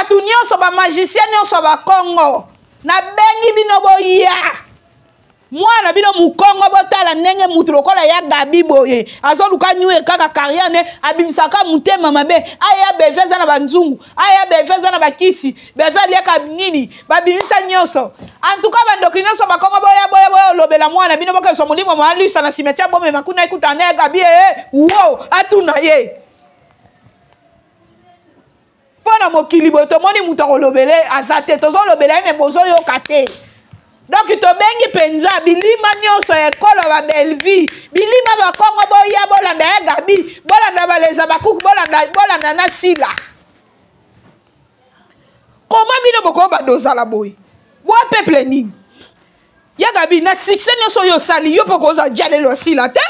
Bato nyonso, bamagicien nyonso ya Bakongo, nabengi bino boya. Mwana bino mukongo, botala ndenge mutu lokola ya Gabi boye azoluka nyue kaka carrière ne abimisaka motema mabe. Aya Beve aza na banzungu, aya Beve aza na bakisi, Beve aliaka nini, babimisa nyonso. En tout cas bandoki nyonso bakongo, boya boya boya olobela mwana bino, bokebisa molimo mwa na cimetière, bomema kuna ekuta na ya Gabi. Wo atuna ye mpo na mokili boye, tomoni moto akolobele aza te, tozolobela ye me bozoyoka te. Donc tobengi mpenza bilima nyonso ya ekolo ya Babellevue, bilima Bakongo, boya bolanda ya Gabi, bolanda baleza bakuku, bolanda, bolanda na Sila. Koma bino bokobanda ozala boye bwa peuple nini? Ya Gabi, na succès nyonso oyo osali, yo mpo kozala jalelo ya Sila te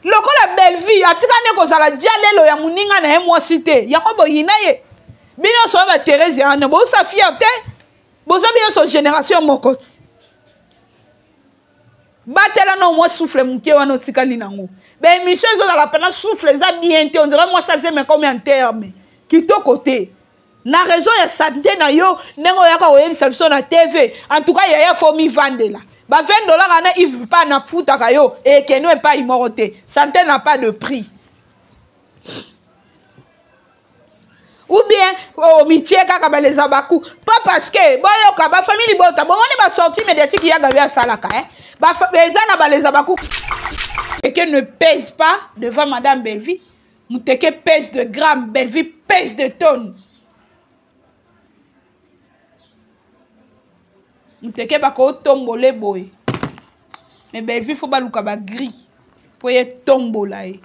lokola Bellevue atika nde kozala jalelo ya moninga na ye mwasi te. Yango boyina ye bino nyonso oyo baTherese wana bosa fier te, boza bino nyonso génération moko ti. Batela na mwa souffle moke wana otikali nango. Baémission ezozala mpena souffle eza bien te, ondira mwasi azeme komi en terme kitoko te na raison ya sante na yo ndenge oyaka koyebisa biso na TV. En tout cas yaya, fo mivandela ba 20 $ wana Yves pa nafutaka yo ekeno epai moko te. Santé n'a pas de prix. Ou bien omitie kaka baleza baku pas parce que boyoka bafamille libota bomoni basortie médiatique ya Gabi asalaka, eh? Eza na baleza baku que ne pèse pas devant madame Bellevue. Muteke pèse de grammes, Bellevue pèse de tonnes. Muteke bakotombole boye, mais Bellevue fo baluka bagri mpo ye tombola ye.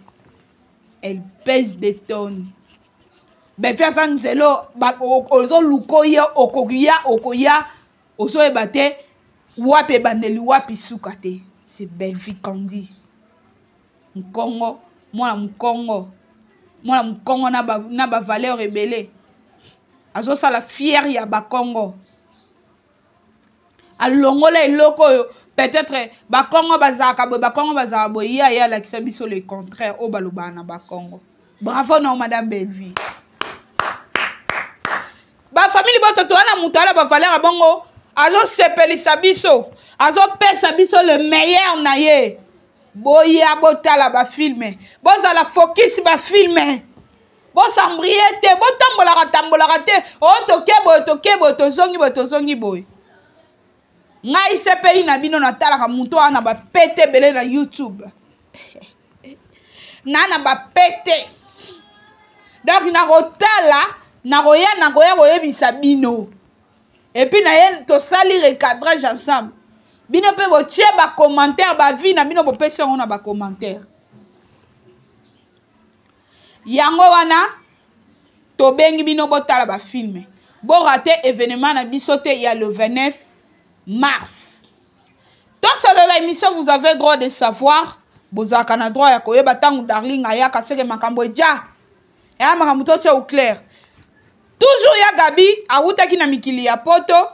Elle pèse des tonnes. Bellevue aza nzela ozoluka ye, okoya okoya ozoyeba te wapi ebandeli wapi suka te. C'est Bellevue Kandi Mokongo, mwana mokongo, mwana mokongo na bavaleur ebele, azosala fier ya Bakongo. Alongola eloko oyo peut-être Bakongo bazalaka boye, Bakongo bazalaka boye. Ye aye alakisa biso le contraire oyo balobaka na Bakongo. Bravo na madame Bellevue. Bafamille boto, towana moto ala bavaleur ya bongo, azosepelisa biso, azopesa biso le meilleur na ye. Boya botala bafilme, bozala focus bafilme, bosambrie te, botambolaka tambolaka te. O toke boye, toke boye, tozongi boye, tozongi boye. Ngai CPI na bino, natalaka moto wana bapete ebele na YouTube na bapete. Donc nakotala, nakoya, nakoya koyebisa bino. Et puis na ye tosali recadrage ensemble. Bino mpe botie bacommentaire, bavie na bino bopesi yango na bacommentaire. Yango wana tobengi bino botala bafilme, borate événement na biso te ya le 29 mars. Tosolola émission, vous avez droit de savoir. Bozalaka na droit ya koyeba ntango Darling ayaka seke makambo eja eya makambo totia au clair. Toujours ya Gabi awutaki na mikili ya poto,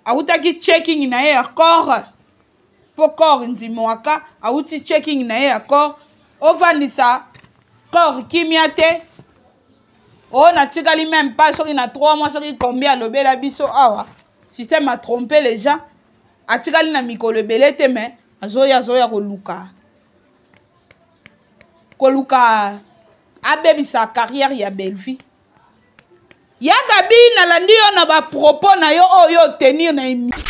awutaki checking na ye ya corps mpo corps ndimwaka, awuti checking na ye ya corps. Ovandisa corps kimia te oyo natikali même pas soki na 3 mois, soki combien alobela biso awa. Système a trompe les gens. Atikali na mikolo ebele te, mais azoya, azoya koluka, koluka abebisa carrière ya Bellevue. Ya Gabi, nalandi yo na bapropos na yo oyo otenir na émission.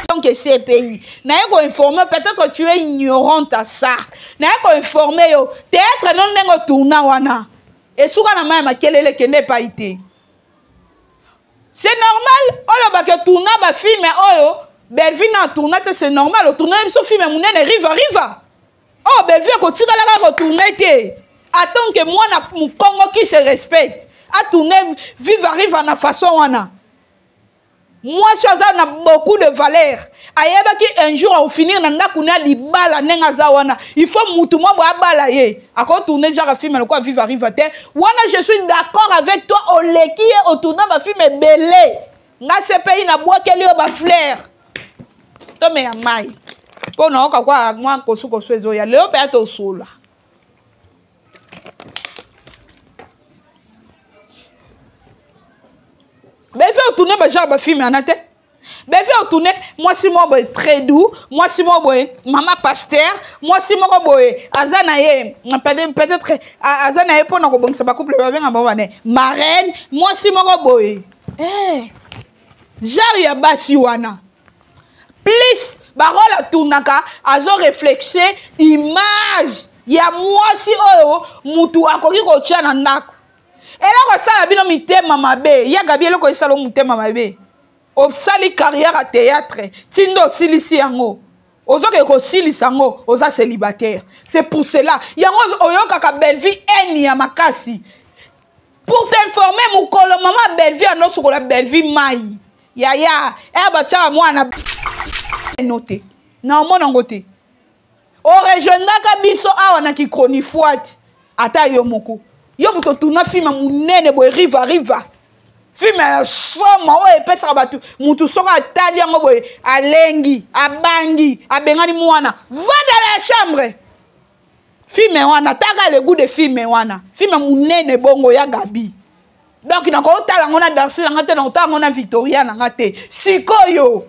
Donc CPI naye koinforme, peut-être tu es ignorante à ça, naye koinforme yo théâtre no ndenge otourna wana esuka na mai ya makelele, ekende epai te. C'est normal olobaka tourna bafilme oyo Bellevue na tourna te. C'est normal, otourna biso filme monene Riva Riva oyo Bellevue ekotikalaka kotourne te. Tant que mwana mokongo qui se respecte atourne Viva Riva na façon wana, mwasi aza na beaucoup de valeur, ayebaki un jour akofinir na ndako na libala ndenge aza wana. Il faut mutu mwa boye abala ye, akotourne genre film lokola Viva Riva te. Wana je suis d'accord avec toi, oleki ye, otourna bafilme ebele. Nga CPI nabwakeli yo bafleur. Tomeya mai mpo naoka kwa mwa kosukosu ezoya lelo mpe atosola. otourne bagenre bafilme wana te. Bellevue otourne mwasi moko boye très doux, mwasi moko boye mama pasteur, mwasi moko boye aza na ye peut-être aza na ye mpona kobongisa bacouple, babenga bango bane marraine, mwasi moko boye eh, genre ya basi wana. Plus barole atournaka, azo réflexe image ya mwasi oyo mutu akoki kotia na ndako. Eloko esala bino mitema mabe ya Gabi, eloko esala motema mabe, osali carrière ya théâtre tindo osilisi yango, ozokende kosilisa yango, oza célibataire. C'est pour cela yango oyokaka Bellevue haine ya makasi. Pour t'informer, mokolo mama Bellevue anosukola Bellevue mai yaya e batiaka mwana no te, na omona yango te. Orejoindaka biso awa na kikronifuati, ata yo moko, yo moto otuna filme monene boye Riva Riva, filme ya soma oyo epesaka bato motu soki atali yango boye alengi, abangi, abengani mwana va dans la chambre. Filme wana taka le goût de filme wana, filme monene bongo ya Gabi. Donc nakotala yango na Darcy na nga te, nakotala yango na Victoria na nga te. Sikoyo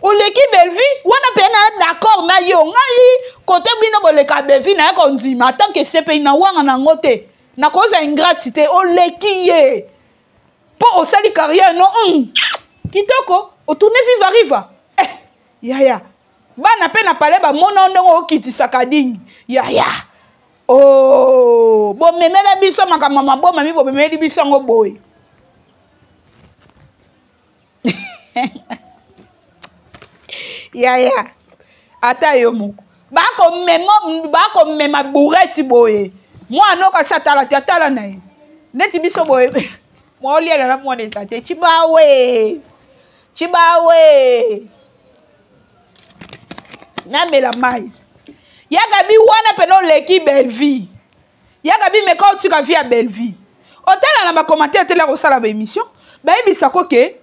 oleki Bellevue wana mpe na d'accord na yo. Ngai kote bino boleka Bellevue, naye kondima tant que CPI na wanga na yango te, nakozwa ingrate te. Oleki ye mpo osali carrière no kitoko, otourne Viva Riva eh, yaya bana mpe na pale bamona ndenge okitisaka dingi yaya. Oh, bomemela biso makambo ya maboma mi, bomemeli biso yango boye. Yaya, ata yo moko bakomema, bakomema bureti boye, mwana okasi atala te, atala na ye neti biso boye, mwaoliela na mwana eza te. Chibawe chibawe, namela mai ya Gabi wana pene oleki Bellevue. Ya Gabi, meka otika vie ya Bellevue, otala na bacommentaire tele kosala baémission, bayebisako ke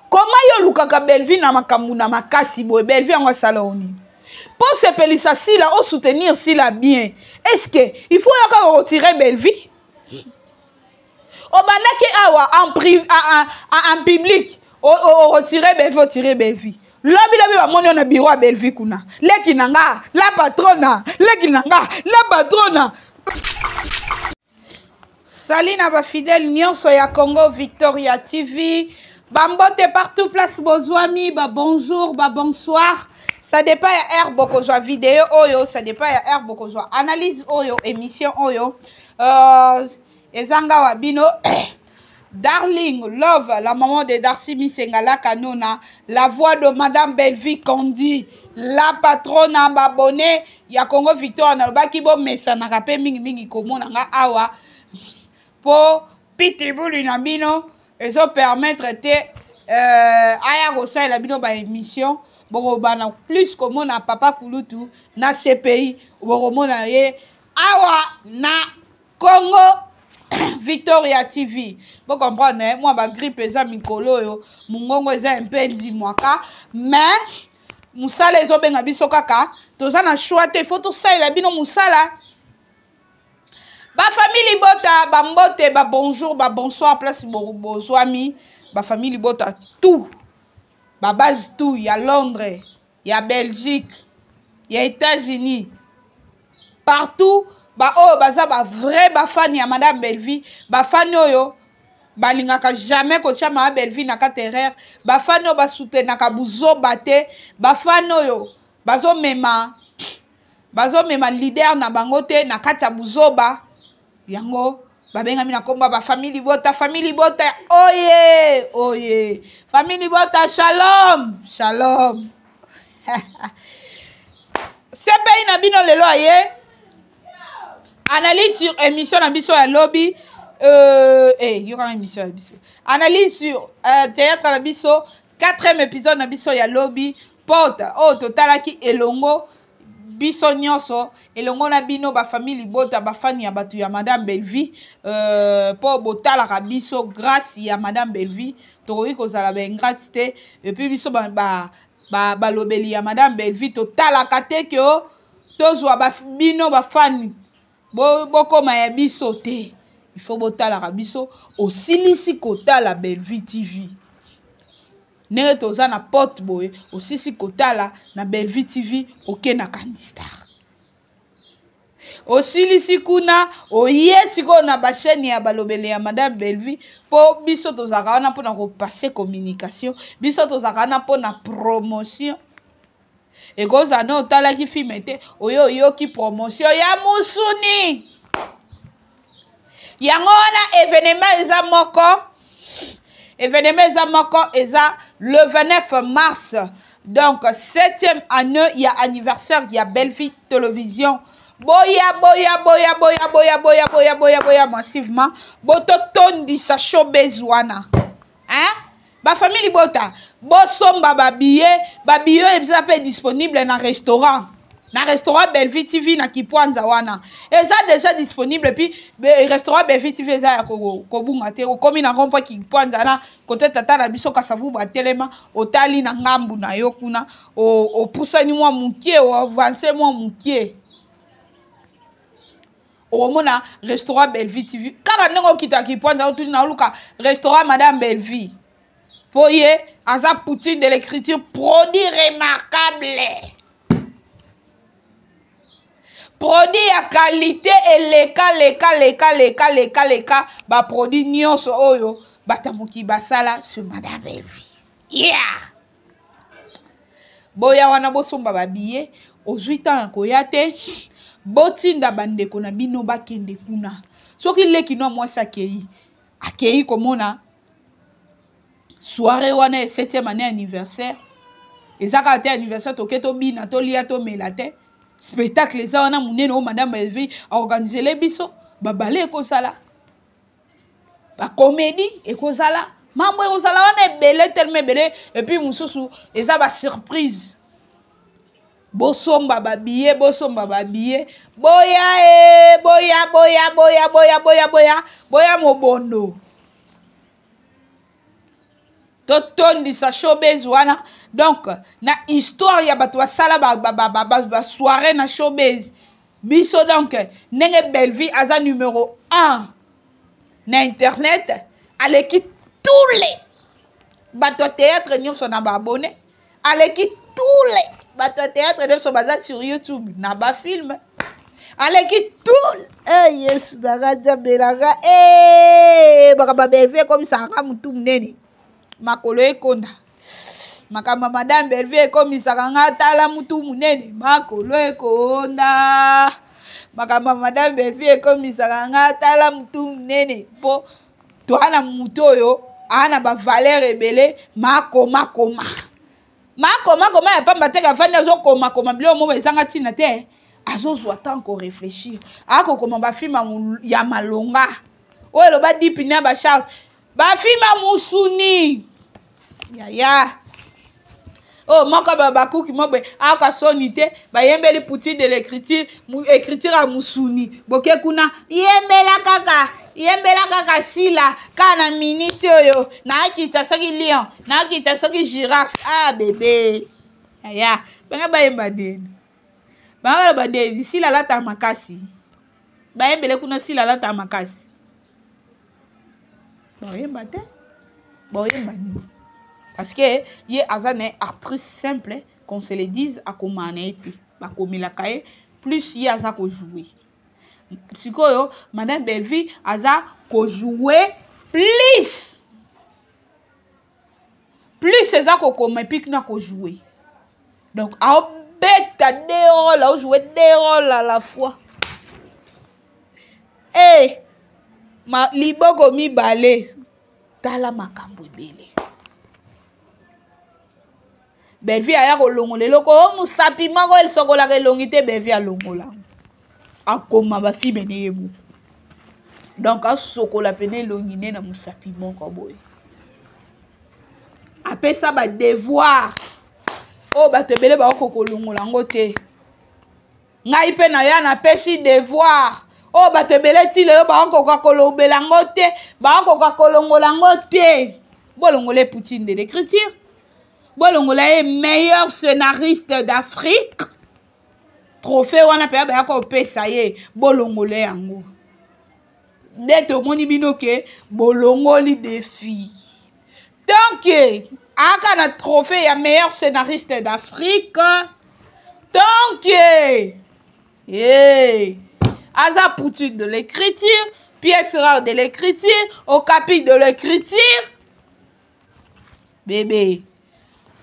koma yo olukaka Bellevue na makambo na makasi boye. Bellevue yango asala o nini mpo sepelisa Sila, osoutenir Sila bien? Est ce que il faut yo kaka retirer Bellevue? Obandaki awa en, pri, en, en, en public oretire Bellevue, otire Bellevue, lobi lobi bamoni yo na bureau ya Bellevue kuna, leki na nga la patrona, leki na nga la patrona. Sali na bafidèle nyonso ya Congo Victoria TV, bambote partout place bozwami, babonjour, babonsoir, ça dépend ya heure bokozwa video oyo, ça dépend ya heure bokozwa analyse oyo, émission oyo. Ezanga wa bino Darling Love, la maman de Darcy Misengala Kanona, la voix de Madame Bellevue Kandi, la patronne abonné ya Congo Victoire. Nalobaki bomesanaka mpe mingimingi komona nga awa mpo pitibuli na bino ezopermettre te aya kosalela bino baémission. Bokobana plus komona papa Kulutu na CPI, bokomona ye awa na Congo Victoria TV. Bocomprendre mwa bagrippe eza mikolo oyo, mongongo eza mpe ndimwaka, mais mosala ezobenga biso kaka, toza na choix te, faut tosalela bino mosala. Bafamille libota, bambote, babonjour, babonsoir place bozwami, bafamille libota tout, babase tout ya Londres, ya Belgique, ya États-Unis, partout, baoyo baza bavrai bafani ya Madame Bellevue, bafani oyo balingaka jamais kotia mama Bellevue na kati erreur, bafani oyo basoutenaka buzoba te, bafani oyo bazomema bazomema leader na bango te na kati ya buzoba, yango babengami na komba bafamille libota. Famille libota oye oye, famille libota shalom shalom. CPI na bino lelo aye analyse sur émission na biso ya lobi, yokanga émission ya biso, analyse sur théâtre na biso, quatrième épisode na biso ya lobi, porte oyo totalaki elongo biso nyonso, elongo na bino bafamille libota, bafani ya bato ya Madame Bellevue, mpo botalaka biso grâce ya Madame Bellevue, tokoki kozala baingrate te. Et puis biso balobeli ba, ba, ya Madame Bellevue, totalaka te ke tozwa bino bafani bokoma ya biso te. Il faut botalaka biso. Osilisi kotala Bellevue TV. Ndenge toza na pote boye, osisi kotala na Bellevue TV, oke na Candy Star. Osilisi kuna, oye sikoyo na ba chaîne ya balobeli ya Madame Bellevue, po biso tozalaka wana mpona kopasser communication, biso tozalaka wana mpona promotion. Ekozala na otalaki film te, oye oyoki promotion ya musuni. Yango wana événement eza moko, événement eza moko, eza le 29 mars, donc 7e année ya anniversaire ya Bellevue Télévision. Boya, boya, boya, boya, boya, boya, boya, boya, boya massivement. Bototondisa showbiz wana. Hein? Ba famille libota, bosomba ba billets, ba billets eza pe disponible na restaurant. Na restaurant Bellevue TV na Kipwanza wana. Eza déjà disponible puis be, restaurant Bellevue TV eza ya kobunga te. Okomi na rond-point Kipwanza na côté tata na biso Kasavubu atelema, otali na ngambu na yo kuna, opusani mwa mukie, o avancer mwa mukie. Okomona restaurant Bellevue TV. Kaka ndenge okita Kipwanza otuni na oluka restaurant Madame Bellevue. Po ye aza poutine de l'écriture, produit remarquable. Produit ya qualité eleka leka leka leka leka leka ba produit nyonso oyo batamuki basala sur Madame Bellevue. Yeah! Boya wana bosomba ba billet, ozwi temps ya koya te, botinda bandeko na bino bakende kuna. Soki leki no mwasi akei, akei komona soirée wana ya 7e année anniversaire. Eza kaka te anniversaire toke tobina, tolia, tomela te. Spectacle eza wana monene oyo Madame Bellevue aorganisele biso, babale ekozala, ba comédie ekozala, mambo ekozala wana ebele, tellement ebele. Et puis mosusu eza ba surprise. Bosomba ba billet, bosomba ba billet. Boya e, boya, boya, boya, boya, boya, boya, boya mobondo. Totondisa showbiz wana. Donc na histoire ya bato basala ba soirée na showbiz biso, donc ndenge Bellevue aza numéro 1 na internet, aleki tous les bato ya théâtre nyonso na ba abonné, aleki tous les bato ya théâtre nyonso baza sur YouTube na ba film, aleki tout. Eh, Yesu nanga Nzambe nanga, eh, makambo ya Bellevue ekomisaka nga motu monene, makolo ekonda. Makambo ya Madame Bellevue ekomisaka nga tala mutu monene, makolo ekonda. Makambo ya Madame Bellevue ekomisaka nga tala mutu monene, po toa na mutu oyo aa na ba valeur ebele, makomakoma. Makomakoma ya pamba te, kafandi azokomakoma biloko moko ezanga ntina te, azozwa temps ko réfléchir, akokoma ba film ya malonga oyo eloba dipi na ba charge, ba film ya musuni yaya oyo moko ba bakuki mobe aka soni te, bayembeli poutine de l'écriture, écriture ya musuni, boke kuna yembela kaka, yembela kaka sila kaka na minute oyo naakita soki lion, naakita soki girafe. Ah bébé yaya, banga bayemba deni, banga baloba deni sila alata makasi, bayembele kuna sila alata makasi, bayemba te, bayemba nini? Parce que ye aza na actrice simple, qu'on se le dise, akomaka na ye te, bakomelaka ye plus ye aza kojouer. Sikoyo Madame Bellevue aza kojouer plus, plus eza kokoma epi na kojouer, donc aobeta deux rôles, aojouer deux rôles à la fois. Eh, ma liboko mibale, tala makambo ebele. Bellevue aya kolongola eloko oyo mosapi moko esokolaka elongi te, Bellevue alongola, akoma ba filme ne ye moko, donc asokola pene elongi ne na mosapi moko boye. Apesa ba devoir oyo bato ebele bakoki kolongola yango te. Ngai mpe na ya napesi devoir oyo bato ebele ti lelo bakokoka kolobela yango te, bakokoka kolongola yango te. Bolongola ye Poutine de l'écriture, bolongola ye meilleur scénariste d'Afrique, trophée wana mpe baya kopesa ye, bolongola yango. Nde tomoni bino ke bolongoli défi. Tant que aka na trophée ya meilleur scénariste d'Afrique, tant que hey, aza Poutine de l'écriture, pièce rare de l'écriture, okapi de l'écriture, bébé,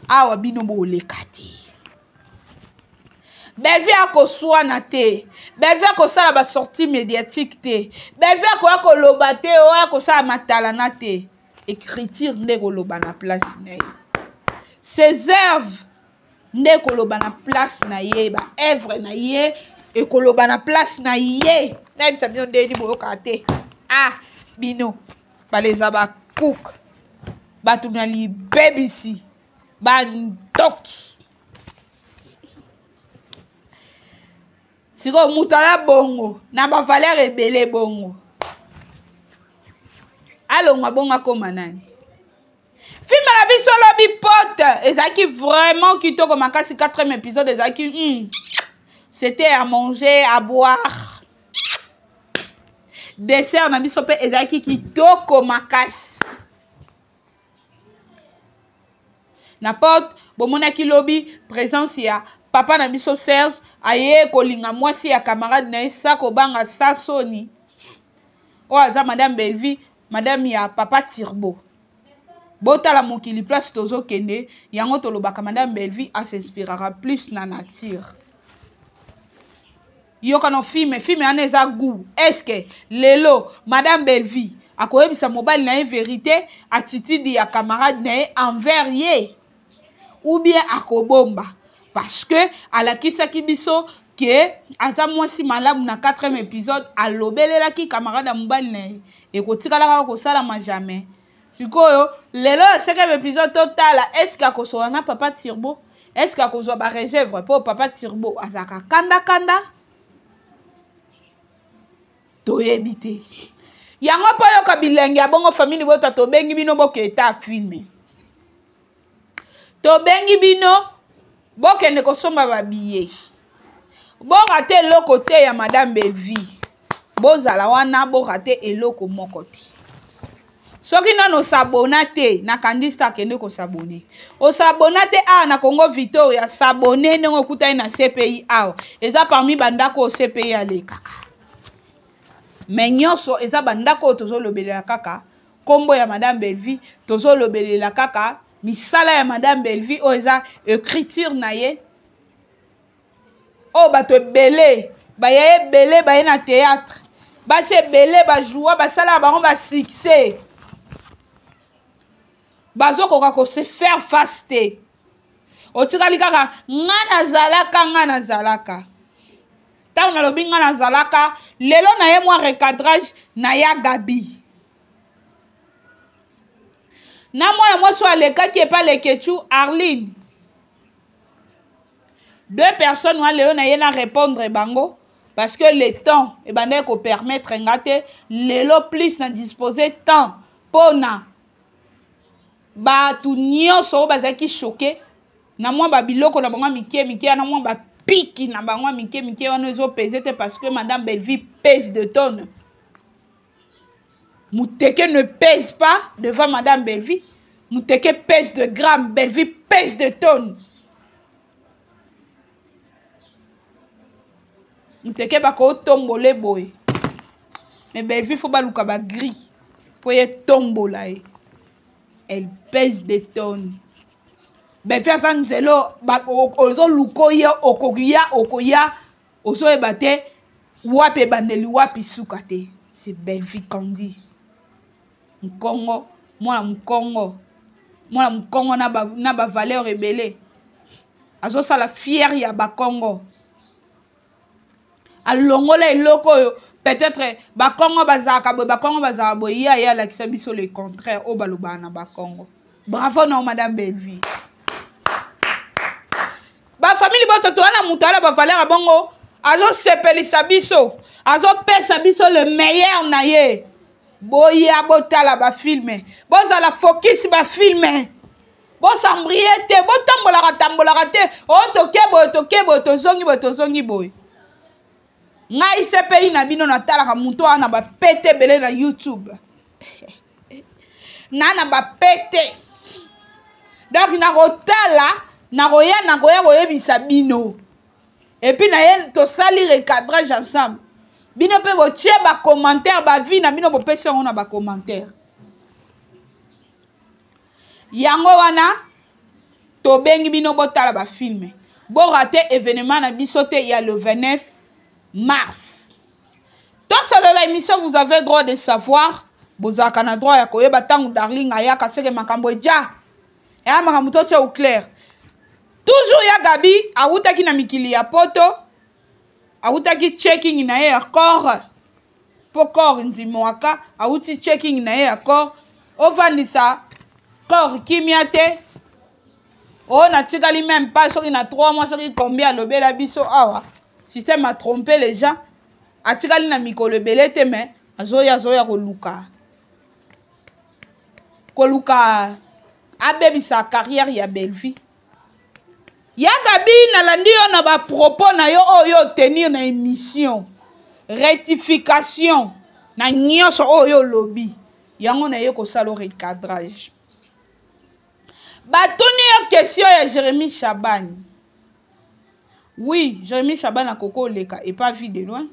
awa bino boleka te. Bellevue akoswana te, Bellevue akosala ba sortie médiatique te, Bellevue akoya koloba te, oyo akosala matalana te. Écriture nde koloba na place na ye. Ses œuvres nde koloba na place na ye, ba œuvre na ye ekoloba na place na ye. Nayebisa bino ndeni boyokaka te. Ah, bino baleza ba cook, bato na libebisi, bandoki. Sikoyo moto aya bongo na ba valeur ebele bongo alongwa bongo akoma nani? Film na biso lobi pote ezalaki vraiment kitoko makasi. 4e épisode ezalaki c'était à manger, à boire. Dessert na biso pe ezalaki kitoko makasi. Na porte bomonaki lobi présence ya papa na biso Serge aye kolinga mwasi ya camarade na ye sa kobanga sa soni. Oyo aza madame Bellevue, madame ya papa Turbo. Botala mokili place tozokende, yango tolobaka madame Bellevue a s'inspirera plus na nature. Yoka no film, film wana eza goût. Est-ce que lelo madame Bellevue akoyebisa mobali na ye vérité, attitude ya camarade na ye envers ye, ou bien akobomba? Parce que alakisaki biso ke aza mwasi malamu na 4e épisode, alobelelaki camarade ya mobali na ye, ekotikalaka kosalama jamais. Sikoyo lelo ya 5e épisode totala, est-ce que akosola na papa Turbo? Est-ce que akozwa ba réserve po papa Turbo azalaka kanda kanda? Toyebi te. Yango po yoka bilenge ya bongo famille bota, tobengi bino boketa film. Tobengi bino bokende kosomba ba billets. Borate eloko te ya madame Bellevue. Bozala wana, borate eloko moko te. Soki nano osabona te na Candy Star, kende kosabone. Osabona te awa na Congo Victoria, sabone ndenge okutani na CPI awa. Eza parmi bandako oyo CPI alekaka. Mais nyonso eza bandako oyo tozolobelela kaka kombo ya madame Bellevue, tozolobelela kaka misala ya madame Bellevue oyo eza écriture na ye. Oyo bato ebele baya ebele baye na théâtre, basi ebele bajoua basala bango ba succès, bazokoka ko se faire face te. Otikali kaka nga nazalaka, nga nazalaka. Ntango nalobi nga nazalaka, lelo na ye mwa recadrage na ya Gabi. Na mwana mwasi oyo alekaki epa Leketchou, Arline. Deux personnes wana lelo na ye na répondre bango parce que le temps ebandaki ko permettre nga te. Lelo plus na disposer temps pona bato nyonso oyo bazalaki choqué na mwa ba biloko na bango mike mike, na mwa ba piki na bango mike mike wana ezo pese te parce que madame Bellevue pèse de tonnes. Muteke ne pèse pas devant madame Bellevue. Muteke pèse de grammes, Bellevue pèse de tonnes. Muteke bako tombole boye. Mais Bellevue faut baluka ba gris po ye tombola ye. Elle pèse des tonnes. Bellevue aza nzelo, ozoluka ye, okoya, okoya, ozoyeba te wapi ebandeli wapi suka te. C'est Bellevue Candy. Nkongo, mwana Mukongo, mwana Mukongo na ba valeur ebele. Azosala fier ya Bakongo. Alongola eloko oyo peut-être Bakongo bazalaka boye, Bakongo bazalaka boye, ye aye alakisa biso le contraire oyo balobaka na Bakongo. Bravo na madame Bellevue. Ba famille boto to wana moto ala ba valeur ya bongo, azosepelisa biso, azopesa biso le meilleur na ye. Boya botala ba filme, bozala focus ba filme, bosambrie te, botambolaka tambolaka te, o toke boye, toke boye, tozongi boye, tozongi boye. Ngai CPI na bino natalaka moto wana ba pete ebele na YouTube. Na ba pete. Donc nakotala, nakoya, nakoya koyebisa bino. Et puis naye tosali recadrage ensemble. Bino pe botie ba commentaire, ba vie na bino bopesi yango na ba commentaire. Yango wana tobengi bino botala ba film. Bo rater événement na biso te ya le 29 mars. Tosolola émission, vous avez droit de savoir. Bozalaka na droit ya koyeba ntango Darling ayaka seke makambo eja. Eya makambo totia au clair. Toujours ya Gabi awutaki na mikili ya poto, awutaki checking na ye ya corps po corps ndimwaka, awuti checking na ye ya corps, ovandisa corps kimia te. Oh, natikali même pas soki na 3 mois soki combien alobela biso awa. Système a trompé les gens. Atikali na mikolo ebele te mais azoya, azoya koluka. Koluka abebisa carrière ya Bellevue. Ya Gabi, nalandi yo na ba propos na yo oyo tenir na émission. Rectification na nyonso oyo olobi. Yango na ye kosala recadrage. Batuni yo question ya Jérémie Chabani. Oui, Jérémie Chabani akoki koleka et pas vu de loin.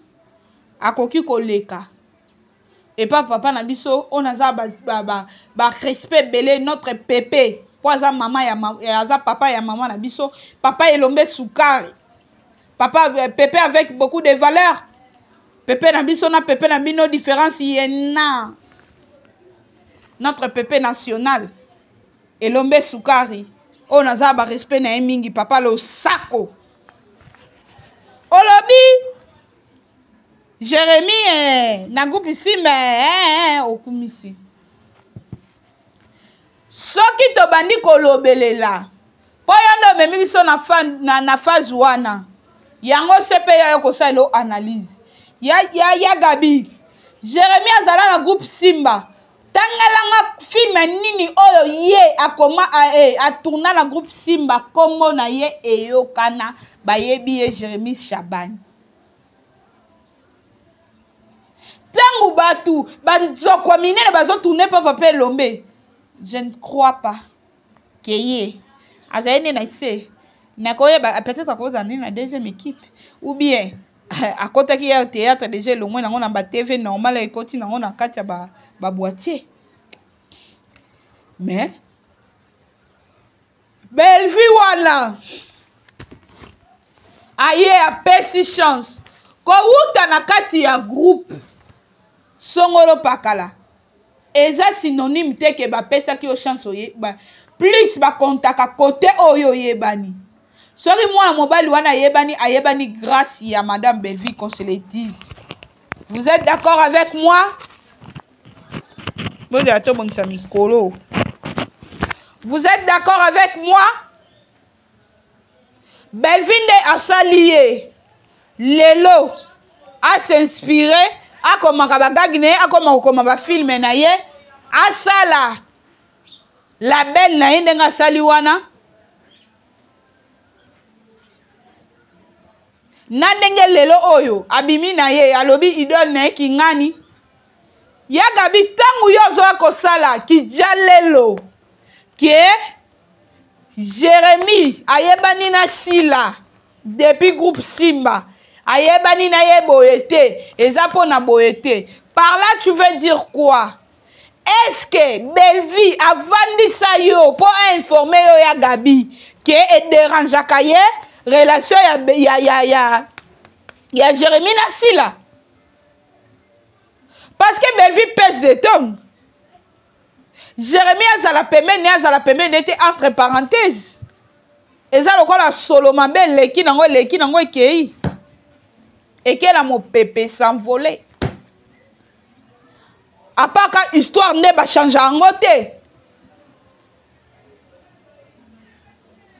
Akoki koleka. Et pas papa na biso, on a za ba, ba, ba, ba respect belé notre pépé. Po aza mama ya ma, ya aza papa ya mama na biso, papa Elombe Sukari. Papa pépé avec beaucoup de valeur. Pépé na biso na pépé na bino différence yena. Notre pépé national Elombe Sukari. On a za ba respect na ye mingi papa losako. Olobi Jérémie na groupe Simba okumisi. Soki tobandi kolobelela po yo nde omemi biso na fa, na, na phase wana. Yango se pe ya yo kosala analyse. Ya, ya, ya Gabi. Jérémie azala na groupe Simba. Tangelanga film nini oyo ye akoma, a, eh, atourna na groupe Simba, kombo na ye eyokana, bayebi ye Jérémie Chabani. Tangu batu banzokwa minene bazo tourner papa pe Elombe, je ne crois pas que ye azali nde na se nakoyeba, peut-être akozala nde na deuxième équipe ou bien akotaki ya théâtre déjà elongwe nango na ba TV normal ekoti nango na kati ya ba boîtier. Mais Bellevue wana aye apesi chance kowuta na kati ya groupe songolo pakala eza synonyme te ke bapesaki yo chance oye, ba, plus bakontaka kote oyo oyebani. Soki mwana mobali wana ayebani, ayebani grâce ya Madame Bellevue, qu'on se le dise. Vous êtes d'accord avec moi? Bozala tobongisa mikolo. Vous êtes d'accord avec moi? Bellevue nde asali ye lelo a s'inspirer, akomaka ba gag na ye, akoma kokoma ba film na ye, asala label na ye ndenge asali wana. Na ndenge lelo oyo abimi na ye alobi idole na ye kingani. Ya Gabi, tangu yo ozoya kosala kijalelo ke Jérémie ayebani na Sila depuis groupe Simba, ayebani na ye boye te, eza pona boye te. Par là tu veux dire quoi? Est-ce que Bellevue avandisa yo po informer yo ya Gabi ke e dérangeaka ye relation ya Jérémie na Sila? Parce que Bellevue pèse des tonnes. Jérémie azala pembeni, azala pembeni ete entre parenthèses. Eza lokola solo mabe eleki nango, eleki nango ekei. Ekela mopepe s'envoler. À part ka histoire nde ba change yango te.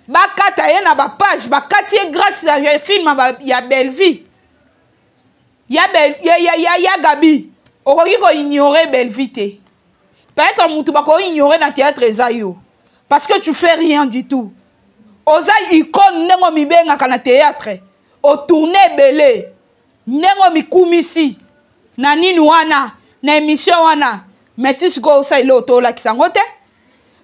Bakata ye na ba page, bakati ye grâce ya film ya Bellevue. Ya Bel, ya, ya, ya, ya Gabi, okoki ko ignorer Bellevue te. Peut-être mutu bako ignorer na théâtre eza yo. Parce que tu fais rien du tout. Oza icône ndenge mibengaka na théâtre. O tourner ebele. Ndenge mikumisi na nini wana, na émission wana. Mais tu sikoyo osala eloko to olakisa yango te.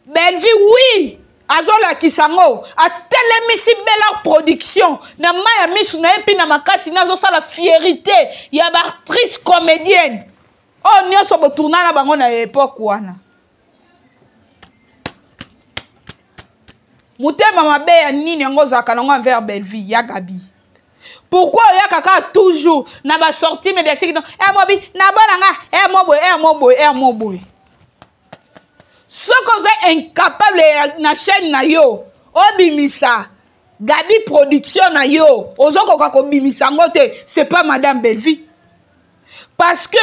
Bellevue, oui. Azolakisa yango, atelemisi Bella Production na mai ya misu na ye mpe na makasi na azosala fierité ya baactrice comédienne oyo nyonso botourna na bango na epoque wana. Motema mabe ya nini yango ozalaka nango envers Bellevue ya Gabi? Pourquoi oyaka kaka toujours na basortie médiatique? No eh, mobi na bona nga eh, mo boye eh, mo boye eh, mo boye. Soki oza incapable na chaîne na yo obimisa Gabi Production na yo, ozokoka kobimisa yango te, c'est pas Madame Bellevue, parce que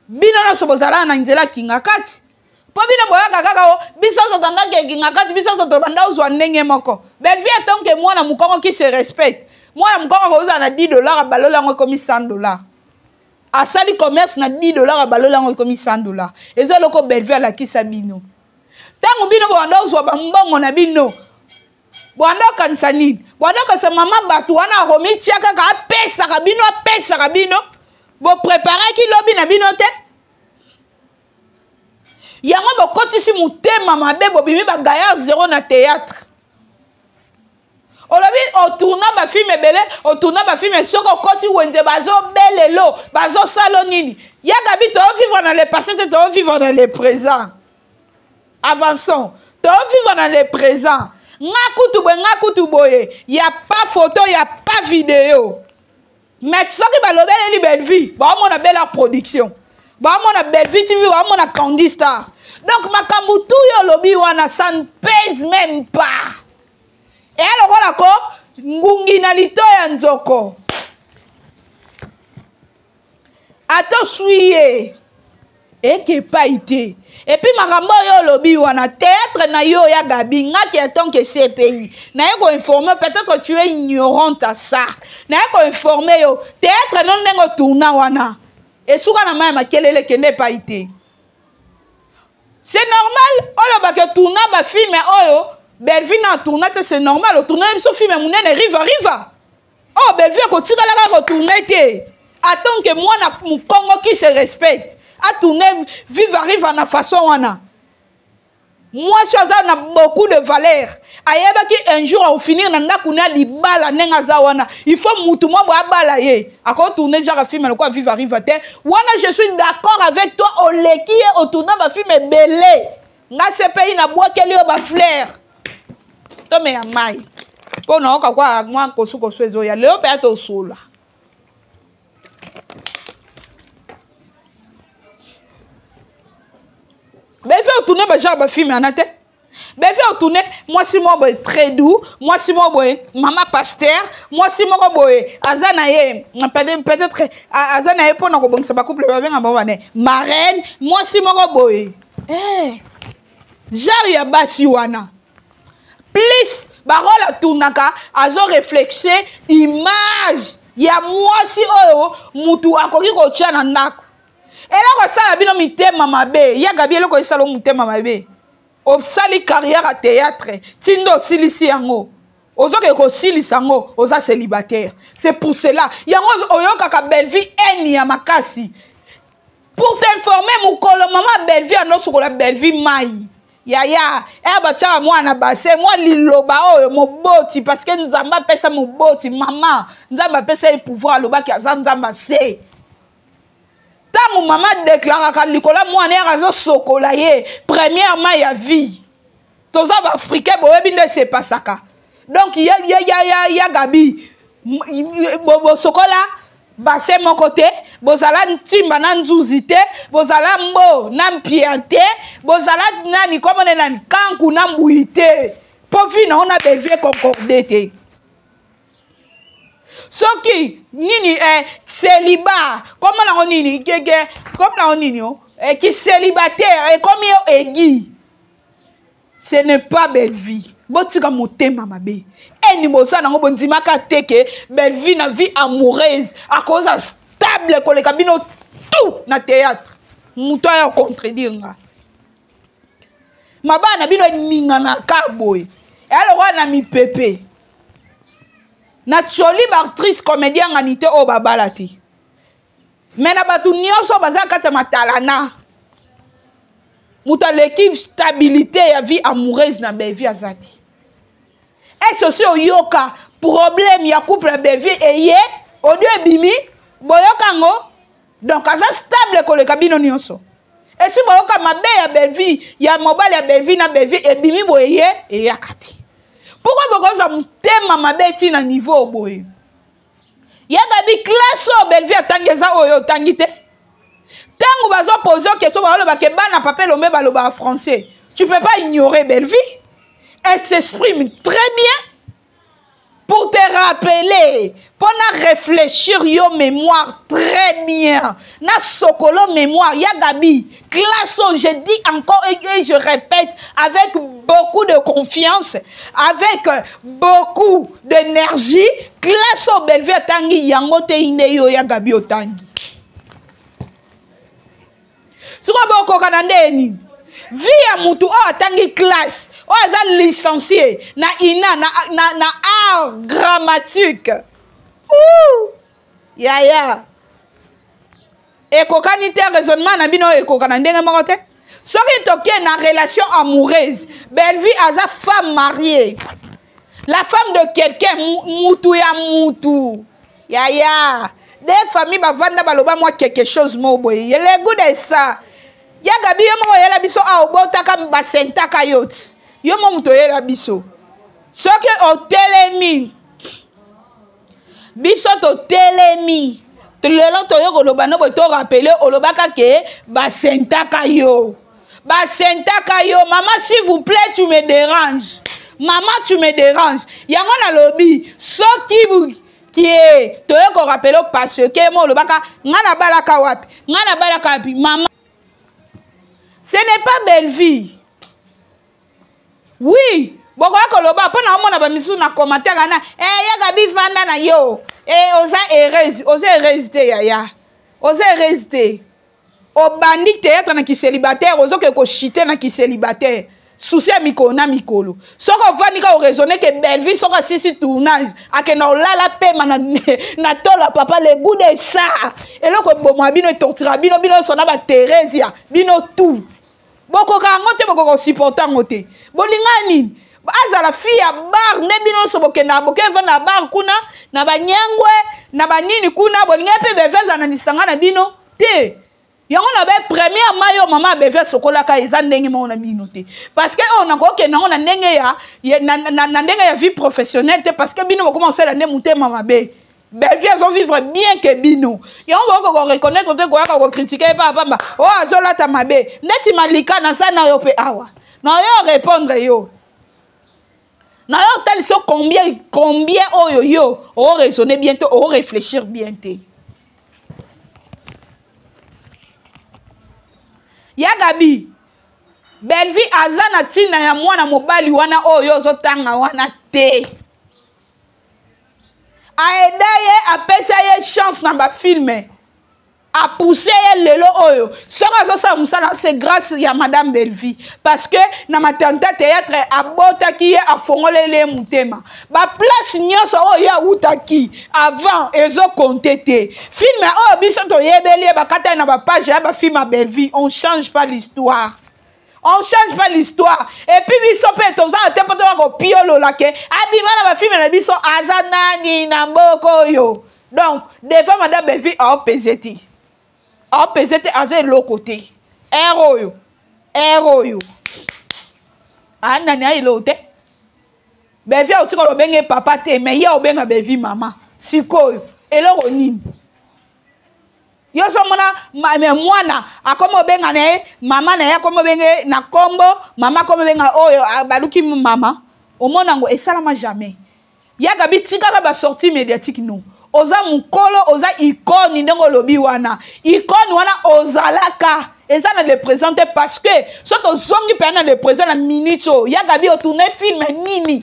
bino nyonso bozalaka na nzela kinga kati. Mpo bino boyaka kaka o biso totandaki ekinga kati, biso tobanda ozwa ndenge moko. Bellevue atonke mwana mokongo qui se respecte, mwana mokongo akozala na 10 $, abaloli yango ekomi 100 $. Asali commerce na 10 $, abaloli yango ekomi 100 $. Eza eloko Bellevue alakisa bino. Ntango bino bobanda ozwa bambongo na bino, bwanda okanisa nini? Bwanda okanisa mama bato wana akomitia kaka apesaka bino, apesaka bino, bopreparaki lobi na bino te. Yango bokotisi motema mabe, bobimi bagaillard zéro na théâtre. Olobi otourna bafilme ebele, otourna bafilme, soki okoti wenze bazobelelo, bazosala nini? Ya Gabi, toovivre na le passé te, toovivre na le présent. Avançons, toovivre na le présent. Nga kutu boye, nga kutu boye, ya pas photo, ya pas vidéo. Mais soki balobeleli Bellevue, baomona Bella Production, baomona Bellevue TV, baomona Candy Star. Donc makambo tu yo olobi wana, ça ne pèse même pas. Eya lokola ko ngungi na lito ya nzoko. Ata oswi ye eke epai te. Epuis makambo oyo olobi wana, théâtre na yo ya Gabi, ngaki en tant que CPI naye koinforme, peut-être tu es ignorante à ça, naye koinforme yo théâtre no ndenge otourna wana esuka na mai ya makelele, ekende epai te. C'est normal olobaka tourna bafilme oyo Bellevue na tourna te, c'est normal. Otourna biso filme monene Riva Riva oyo Bellevue akotikalaka kotourne te. En que mwana mokongo qui se respecte, atourne Viva Riva na façon wana, mwasi aza na beaucoup de valeur, ayebaki un jour akofinir na ndako na libala ndenge aza wana, il faut mutu mwa boye abala ye, akotourne genre film lokola Viva Riva te. Wana je suis d'accord avec toi, oleki ye, otourna bafilme ebele. Nga CPI nabwakeli yo bafleur tomeya mai mpo nayoka kwa mwa kosukosu ezoya lelo mpe atosola. Bellevue otourne bagenre bafilme wana te. Bellevue otourne mwasi moko boye très doux, mwasi moko boye mama pasteur, mwasi moko boye aza na ye peut-être aza na ye mpona kobongisa bacouple, babenga bango bane marraine, mwasi moko boye eh, genre ya basi wana. Plus barole atournaka, azo réflexe image ya mwasi oyo mutu akoki kotia na ndako. Eloko esala bino mitema mabe ya Gabi, eloko esala motema mabe, osali carrière ya théâtre tindo osilisi yango, ozokende kosilisa yango, oza célibataire. C'est pour cela yango oyokaka Bellevue haine ya makasi. Pour t'informer, mokolo mama Bellevue anosukola Bellevue mai yaya e batiaka mwana base mwa liloba oyo moboti, parce que Nzambe apesa moboti mama, Nzambe apesa ye pouvoir, alobaki aza Nzambe ase. Ntango mama deklaraka likolo ya mwana ere azosokola ye premièrement ya vie, toza baafricain, boyebi nde esepasaka. Donc ya, ya, ya, ya, ya Gabi, bosokola base moko te, bozala ntimba na nzuzi te, bozala mbo na mpia te, bozala nani komone nani kanku na mbui te, mpo vi na ona Bellevue concorde te. Soki nini eh, célibat kombo nango nini keke, kombo nango nini o eh, ki célibataire ekomi yo egi, ce n'est pas Bellevue. Botika motema mabe eni boza nango, bondimaka te ke Bellevue na vie amoureuse akoza stable koleka bino tout na théâtre. Moto aya contredire nga, mabala na bino eninganaka boye, eya lokola na mipepe. Na tioli baactrice comédien ngani te oyo babala te, me na bato nyonso baza kati ya matalana. Moto aleki stabilité ya vie amoureuse na Bellevue aza te. Est-ce osi oyoka problème ya couple ya Bellevue eye audio ebimi boyoka yango? Donc aza stable koleka bino nyonso. Esi boyoka mabe ya Bellevue ya mobali ya Bellevue na Bellevue ebimi boye ye eyaka te. Pourquoi bokozwa motema mabe ti na niveau boye? Ya Gabi, classe oyo Bellevue atangi eza oyo otangi te. Ntango bazo poser question baloba ke bana papa Elombe balobaka français. Tu peux pas ignorer Bellevue. Elle s'exprime très bien. Pour te rappeler, pour na réfléchir yo mémoire très bien. Na sokolo mémoire, ya Gabi, classe, je dis encore et je répète avec beaucoup de confiance, avec beaucoup d'énergie, classe au Bellevue atangi yango te inde yo ya Gabi otangi. Sikoyo bokoka na nde nini? Vie ya mutu oyo atangi classe, oyo aza licencié na INA, na art grammatique. Ouh! Yaya. Ekokani te raisonnement na bino ekoka na ndenge moko te. Soki toke na relation amoureuse, Bellevue aza femme mariée. La femme de quelqu'un, mutu ya mutu. Yaya, des familles bavanda baloba moi quelque chose mo boye. Le goût de ça. Ya Gabi yo moko oyela biso a obotaka basentaka yo ti. Yo mo mutu oyela biso. Soki otelemi biso totelemi lelo toye koloba no boye to rappeler olobaka ke basentaka yo. Basentaka yo mama, s'il vous plaît tu me déranges. Mama tu me déranges. Yango nalobi soki kie toye ko rappeler parce que mo olobaka nga na balaka wapi? Nga na balaka wapi mama? Ce n'est pas Bellevue. Oui, bokoya koloba mpo na omona ba misusu na commentaire wana, ya Gabi vanda na yo. Oza heureuse, oza heureuse te yaya. Oza heureuse te. Obandi théâtre na ki célibataire, ozoke ko chiter na ki célibataire. Souci ya mikolo na mikolo. Soki ovandi ka oraisonner que Bellevue soki asisi tournage, akenda olala pema na tola papa le goût de ça. Eloko eboma bino etortira bino, bino nyonso na ba Theresia, bino tout. Bokoka yango te, bokoka kosupporter yango te. Bolinga nini? Azala fille ya bar nde bino nyonso bokendaka, bokeva na bar kuna, na ba nyangwe, na ba nini kuna, bolinga pe Bellevue azala na lisanga na bino te. Yango na be première mayo mama Bellevue sokolaka eza ndenge moko na bino te. Parce que on a kokende yango na ndenge ya, ya, na, na, na ndenge ya vie professionnelle te, parce que bino bokoma kosala nde motema mabe. Bellevue azo vivre bien que bino. Yango boko ko reconnaître te koyaka ko critiquer pa pamba. Oh azolata mabe. Ndeti Malika na za na yo pe awa. Na yo répondre yo. Na yo tali so combien oyo yo o raisonner bien te, o réfléchir bien te. Ya Gabi, Bellevue aza na tina ya mwana mobali wana oyo ozotanga wana te. Aida ye, apesa ye chance na ba filme. A poussé ye lelo oyo. Soki azosala mosala, c'est grâce ya Madame Bellevue. Parce que na matanta théâtre abotaki ye, afongoleli ye motema. Ba place nyonso oyo ye awutaki avant ezo compter te. Film oyo biso toyebeli ye bakata ye na ba page ya ba film ya Bellevue, on change pas l'histoire. On change pas l'histoire. Et puis biso pe toza te po toka kopiolola ke abima na ba film na biso aza nani na mboko oyo. Donc devant Madame Bellevue a pesé te. A pesé te aza eloko te. Air oyo. Air oyo. A nani a eloko te. Bellevue a otika lobenge papa te mais ye obenga Bellevue mama. Sikoyo eloko nini? Yo so mona mwana akomi obenga na ye mama na ye akomi obenge na kombo mama akomi obenga oyo baluki mama. Omona ngo esalama jamais. Ya Gabi tikaka ba sortie médiatique no. Oza mukolo, oza icône ndenge olobi wana. Icône wana ozalaka. Eza na le présent te parce que soki ozongi pe na le présent na minute oyo, Ya Gabi o tourner film nini?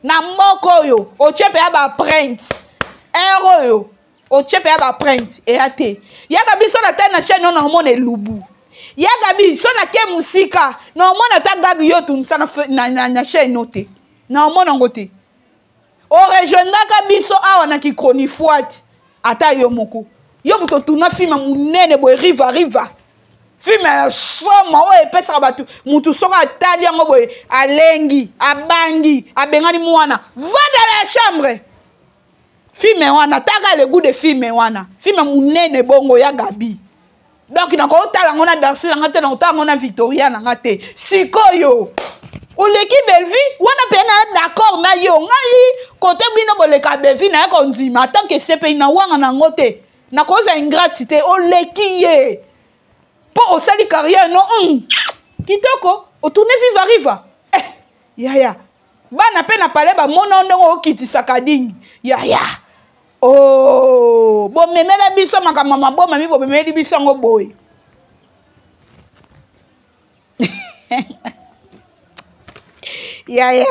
Na moko oyo, otie pe ya ba print. Heure oyo, otie pe ya ba print eya te. Ya Gabi so na tali na chaîne oyo na omona elubu. Ya Gabi so na ke musika na omona ata gag yo tumisa na chaîne oyo te. Na omona ngo te. O rejoindaka biso awa na ki chronifuati ata yo moko. Yo moto tourna film munene boye riva riva. Film ya somo oyo epesaka bato mutu soki atali yango boye alengi, abangi, abengani mwana, va dans la chambre. Film wana taka le goût de film wana, film munene bongo ya Gabi. Donc nakotala yango na Darcy na nga te, nakotala yango na Victoria na nga te. Sikoyo oleki Bellevue wana mpe na d'accord na yo, ngai kote bino boleka Bellevue naye kondima tant que CPI na wanga na yango te, nakozwa ingrate te, oleki ye mpo osali carrière no kitoko, otourne viva riva yaya bana mpe na palais bamona ndenge okitisaka dingi yaya. Oh, bomemela biso makambo ya maboma mi bomemeli biso yango boye. Yaya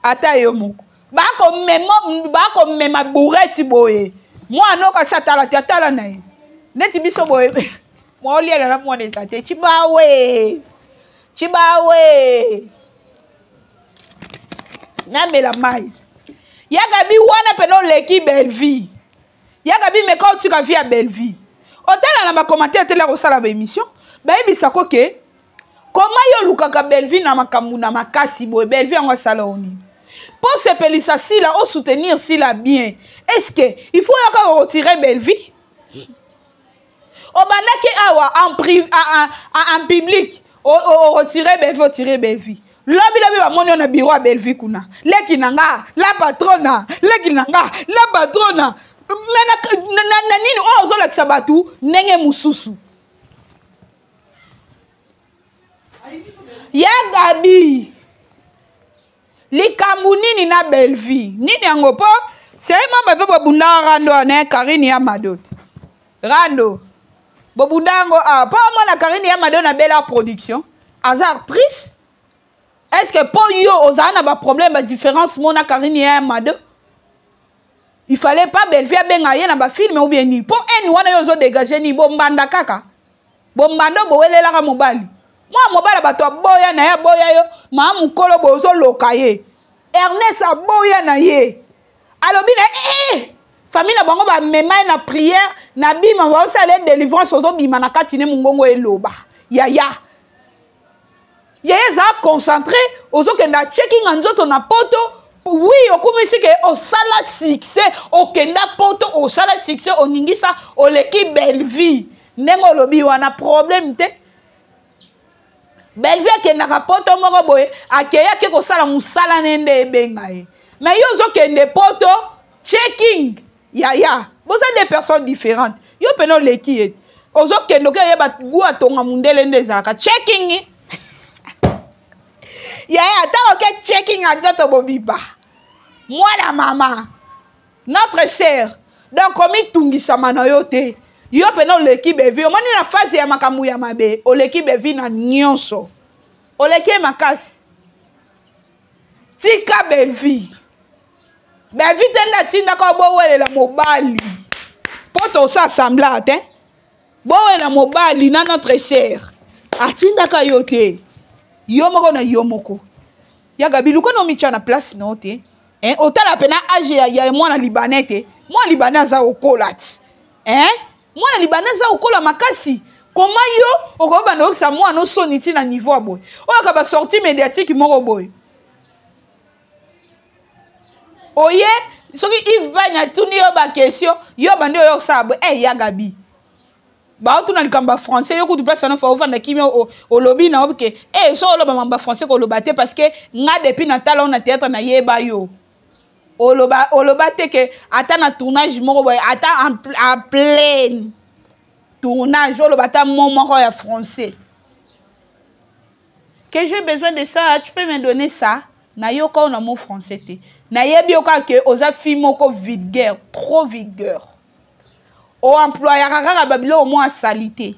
ata yo moko bakomema bourrette boye, mwana okasi atala te, atala na ye neti biso boye mwaoliela na mwana eza te. Chibawe chibawe namela mai ya Gabi wana pena oleki Bellevue. Ya Gabi meka otika vie ya Bellevue, otala na bacommentaire tela kosala baémission bayebisako ke koma yo olukaka Bellevue na makambo na makasi boye. Bellevue yango asala yo nini mpo osepelisa Sila, osoutenir Sila bien? Est ce que il faut yo kaka retirer Bellevue? Obandaki awa en, pri, en, en, en public oretire Bellevue, otire Bellevue lobi lobi bamoni yo na bureau ya Bellevue kuna, leki na nga la patrona, leki na nga la patrona. Me na nini oyo ozolakisa bato ndenge mosusu? Ya Gabi, likambo nini na Bellevue? Nini yango? Mpo seyemama mpe bobundaka rando wana Karine ya Mado te, rando bobunda yango awa mpo amona Karine ya Mado na Bella Production aza actrice. Est ce que mpo yo ozala na baproblème, badifférence mo na Karine ya Mado, il fallait pas Bellevue abenga ye na bafilme ou bien nini? Mpo ene wana yo ozodégage nini? Bombanda kaka bombanda, bowelelaka mobali, mwana mobali bato aboya na ye, aboya yo maa mokolo boye ozoloka ye. Ernest aboya na ye, alobi na ye eh, famille na bango bamema ye na prière na bima, baosala ye délivrance, ozobima na kati ne mongongo eloba yaya yaya eza concentré, ozokenda checking ya nzoto na poto. Oui, okumisi ke osala succès, okenda poto, osala succès, oningisa, oleki Bellevue ndenge olobi wana, problème te. Bellevue akendaka poto moko boye, akei ake kosala mosala ne nde ebenga ye. Mais yo ozokende poto checking, yaya, boza deux personnes différentes. Yo mpena oleki ye, ozokende oke oyeba gu atonga mundele nde ezalaka checking. Yaya, ata oke checking ya nzoto bobiba, mwana mama, notre sœur, donc omitungisama na yo te. Yo mpena oleki Bellevue, omoni na phase ya makambo ya mabe, oleki Bellevue na nyonso, oleki ye makasi. Tika Bellevue, Bellevue te nde atindaka bowelela mobali mpo tosa assembla te, bowela mobali na notre sœur atindaka yo te, yo moko na yo moko. Ya Gabi, luka na omitya na place na yo te, eh, otala pena age ya, ya mwana libanais te. Mwana libanais aza kokola ti, eh? Mwana libanais aza kokola makasi. Koma yo okoyeba oyokisa mwana osoni ti na niveau ya boye, oyo aka basortie médiatique moko boye oye soki Yves Banya atuni yo baquestion, yo bandi oyo osala boye. Eh, ya Gabi, baotuna likambo ya français, yo kutu place wana fa ofanda kimia, olobi na yo ke eh, so oloba mambo ya français koloba te, parce que nga depuis natala o na théâtre nayeba yo oloba, oloba te ke ata na tournage moko boye, ata en pleine tournage oloba ata mot moko ya français que j'ai besoin de ça, tu peux me donner ça. Nayoka oyo na mot français te, nayebi yo kaka ke oza fille moko vulgaire, trop vulgaire, oemployaka kaka babiloko mwa salité.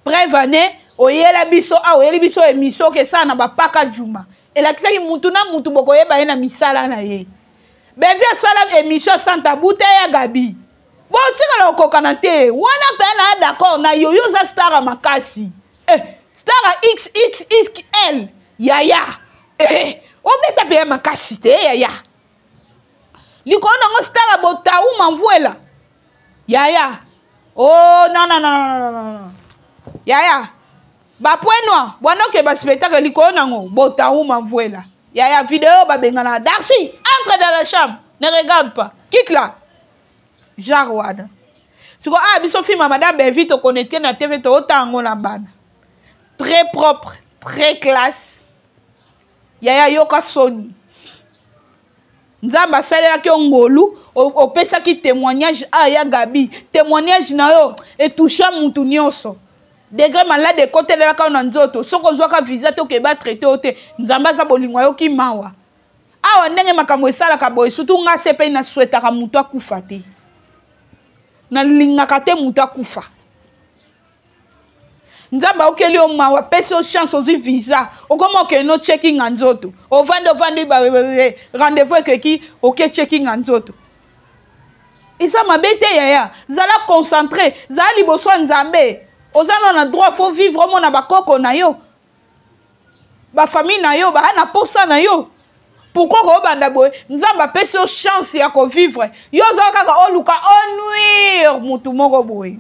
Preuve ane oyela biso awa, oyeli biso émission ke esala na bapaka juma, elakisaki mutu na mutu bokoyeba ye na misala na ye. Bevi asala émission sans tabou te. Ya Gabi, botikala kokokana te wana mpe na d'accord na yo, yo oza star ya makasi, eh, star ya XXXL yaya, eh, obeta mpe ya makasi te yaya, likolo nango star ya botau mamvuela yaya. Oh non, non, non, non, non, non. Yaya bapoint noir bwana oke ba spectacle likolo nango botauma mvuela. Yaya video babengana Darcy entre dans la chambre ne regarde pas quitte là genre wana. Siko ah biso film ya madame Bellevue to connecter na TV to otango na bana. Très propre, très classe. Yaya yoka soni. Nzambe asalelaki yo ngolu, opesaki témoignage a ya Gabi, témoignage na yo etoucha mutu nyonso. Degré malade ekotelelaka yo na nzoto, soki ozwaka visa te okeba traité yo te, Nzambe aza bolingo ayoki mawa. Awa ndenge makambo esalaka boye, surtout nga se pe na souhaitaka mutu akufa te. Nalingaka te mutu akufa. Nzambe aokeli yo mawa, apesi yo chance, ozwi visa, okoma okende no checking ya nzoto, ovandi ovandi ba, rendez-vous ekeki, oke checking ya nzoto. Eza mabe te yaya, zala concentré, zala liboso ya Nzambe. Oza na droit, faut vivre omona bakoko na yo, ba famille na yo, ba na posa na yo. Pourquoi kobanda boye? Nzambe apesi yo chance ya ko vivre. Yo oza kaka oluka onuire mutu moko boye.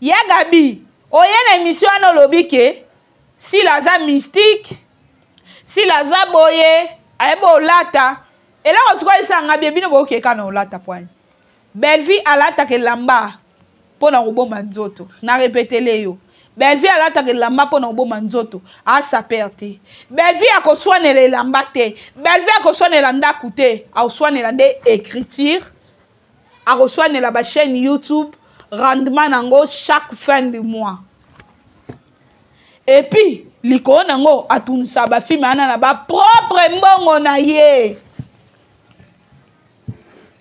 Ya Gabi, oye na émission wana olobi ke Sila aza mystique, Sila aza boye, ayebi olata. Eloko sikoyo esanga bien bino bokeka na olata poani. Bellevue alataka elamba mpo na kobomba nzoto. Na repetele yo. Bellevue alataka elamba mpo na kobomba nzoto. Asaper te. Bellevue akoswanela elamba te. Bellevue akoswanela ndaku te. Akoswanela nde écriture. Akoswanela ba chaîne YouTube rendement nango chaque fin du mois. Et puis likolo nango atunisa ba filme wana na ba propre mbongo na ye.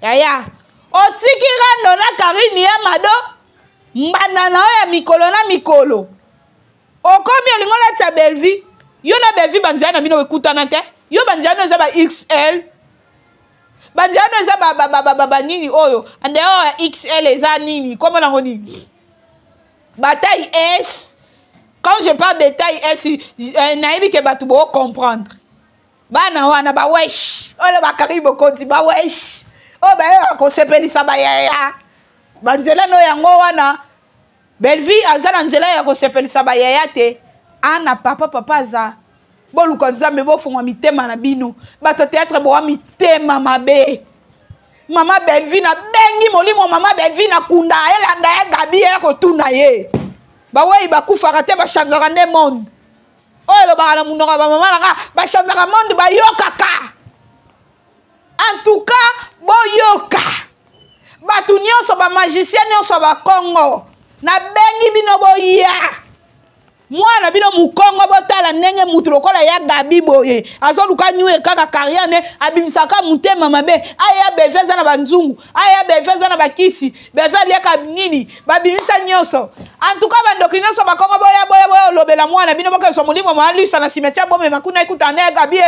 Yaya, otiki rando na Karine ya Mado mbanda na yo ya mikolo na mikolo. Okomi olingo olatisa Bellevue. Yo na Bellevue banzela na bino ekutana te. Yo banzela no eza ba XL. Banzela no eza ba nini oyo. Ande oyo ya XL eza nini? Kombo nango nini? Ba taille S. Quand je parle de taille S, nayebi ke bato bo comprendre. Bana wana ba wesh, oyo ba Karine Bokonzi ba wesh, oyo bayeba kosepelisa ba yaya. Ba nzela no yango wana Bellevue aza na nzela ya kosepelisa ba yaya te. Ana papa papa aza. Boluka Nzambe bofungwa mitema na bino. Bato théâtre boa mitema mabe. Mama Bellevue na bengi molimo mama Bellevue na kunda elanda ya Gabi ya kotuna ye. Ba weyi bakufaka te ba changeaka nde monde. Oyo elobaka na monoko ya bamama na nga bachangeaka monde bayokaka. En tout cas boyoka bato nyonso ba magicien nyonso ya bakongo nabengi bino boya mwana bino mukongo botala ndenge mutu lokola ya Gabi boye azoluka nyue kaka carrière ne abimisaka motema mabe. Aya Bellevue aza na banzungu, aya Bellevue aza na bakisi, Bellevue aliaka nini, babimisa nyonso. En tout cas bandoki nyonso bakongo boya boya boya olobela mwana bino bokezwa molimo mwa lusa na cimetière bomema kuna ekuta ne Gabi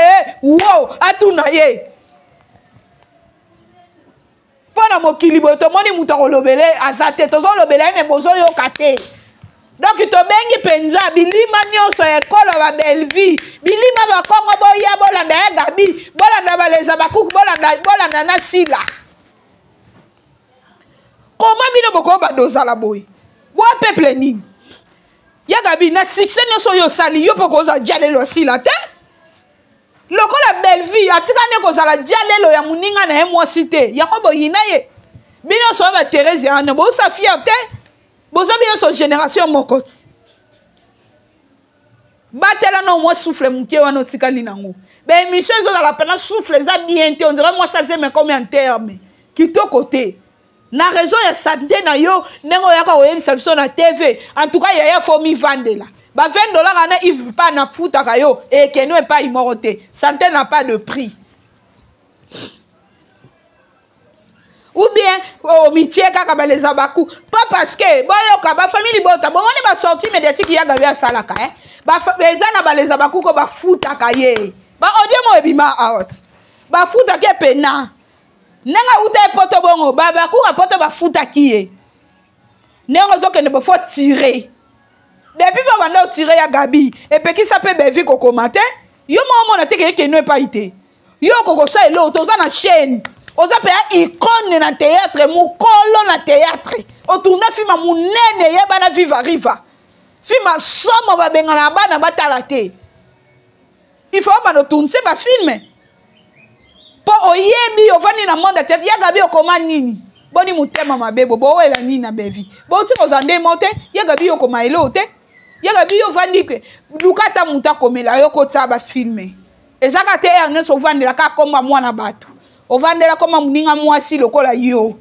wo atuna ye. Mpo na mokili boye tomoni moto akolobele aza te, tozolobela ye me bozoyoka te. Donc tobengi mpenza bilima nyonso ya ekolo ya ba Bellevue, bilima bakongo boya bolanda ya Gabi, bolanda baleza bakuku, bolanda na Sila. Koma bino bokobanda ozala boye boa peuple nini? Ya Gabi na succès nyonso oyo osali yo mpo kozala jalelo ya Sila te. Lokola Bellevue atika nde kozala jalelo ya moninga na ye mwasi te, yango boyina ye. Bino nyonso ba Therese wana boza fier te, boza bino nyonso génération moko ti. Batela no mwa souffle moke wana otikali nango. Ba émission ezozala pena souffle eza bien te, on dirait mwasi azemi comme en terme. Kitoko te. Na raison ya santé na yo ndenge oyaka koyebisa biso na TV, en tout cas yaya fo mivandela. Ba 20 dollars wana Yves pa na futaka yo ekeno epai moko te. Santé n'a pas de prix. Ou bien oh, mitie kaka ba les abaku. Pas parce que boyoka ba famille bota bomoni ba sortie médiatique ya Gabi asalaka hein. Ba eza na ba les abaku ko ba futaka ye. Ba audio mo ebima out. Ba futaka pena. Ndenge auta ye poto bongo ba baku ya poto ba futaki ye. Ndenge ozokende bo faut tirer. Depuis ba banda tirer ya Gabi epekisa pe Bellevue kokoma te. Yo moko mona te ke ekeno epai te. Yo kokosa eloko toza na chaîne. Oza mpenza icône na théâtre, mokolo na théâtre. Otourna film ya monene eyebana Viva Riva. Film ya somo babengana bana batala te. Il faut obanda otournise bafilme mpo oyebi ovandi na monde ya théâtre. Ya Gabi okoma nini? Boni motema mabe bo bowela nini na Bevi? Boti kozala nde mo te. Ya Gabi yo okoma eloo te. Ya Gabi yo ovandi ke luka ata moto akomela yo kotia bafilme. Eza kaka te heure nyonso ovandela kaka komba mwana bato, ovandela komba moninga mwasi lokola yo.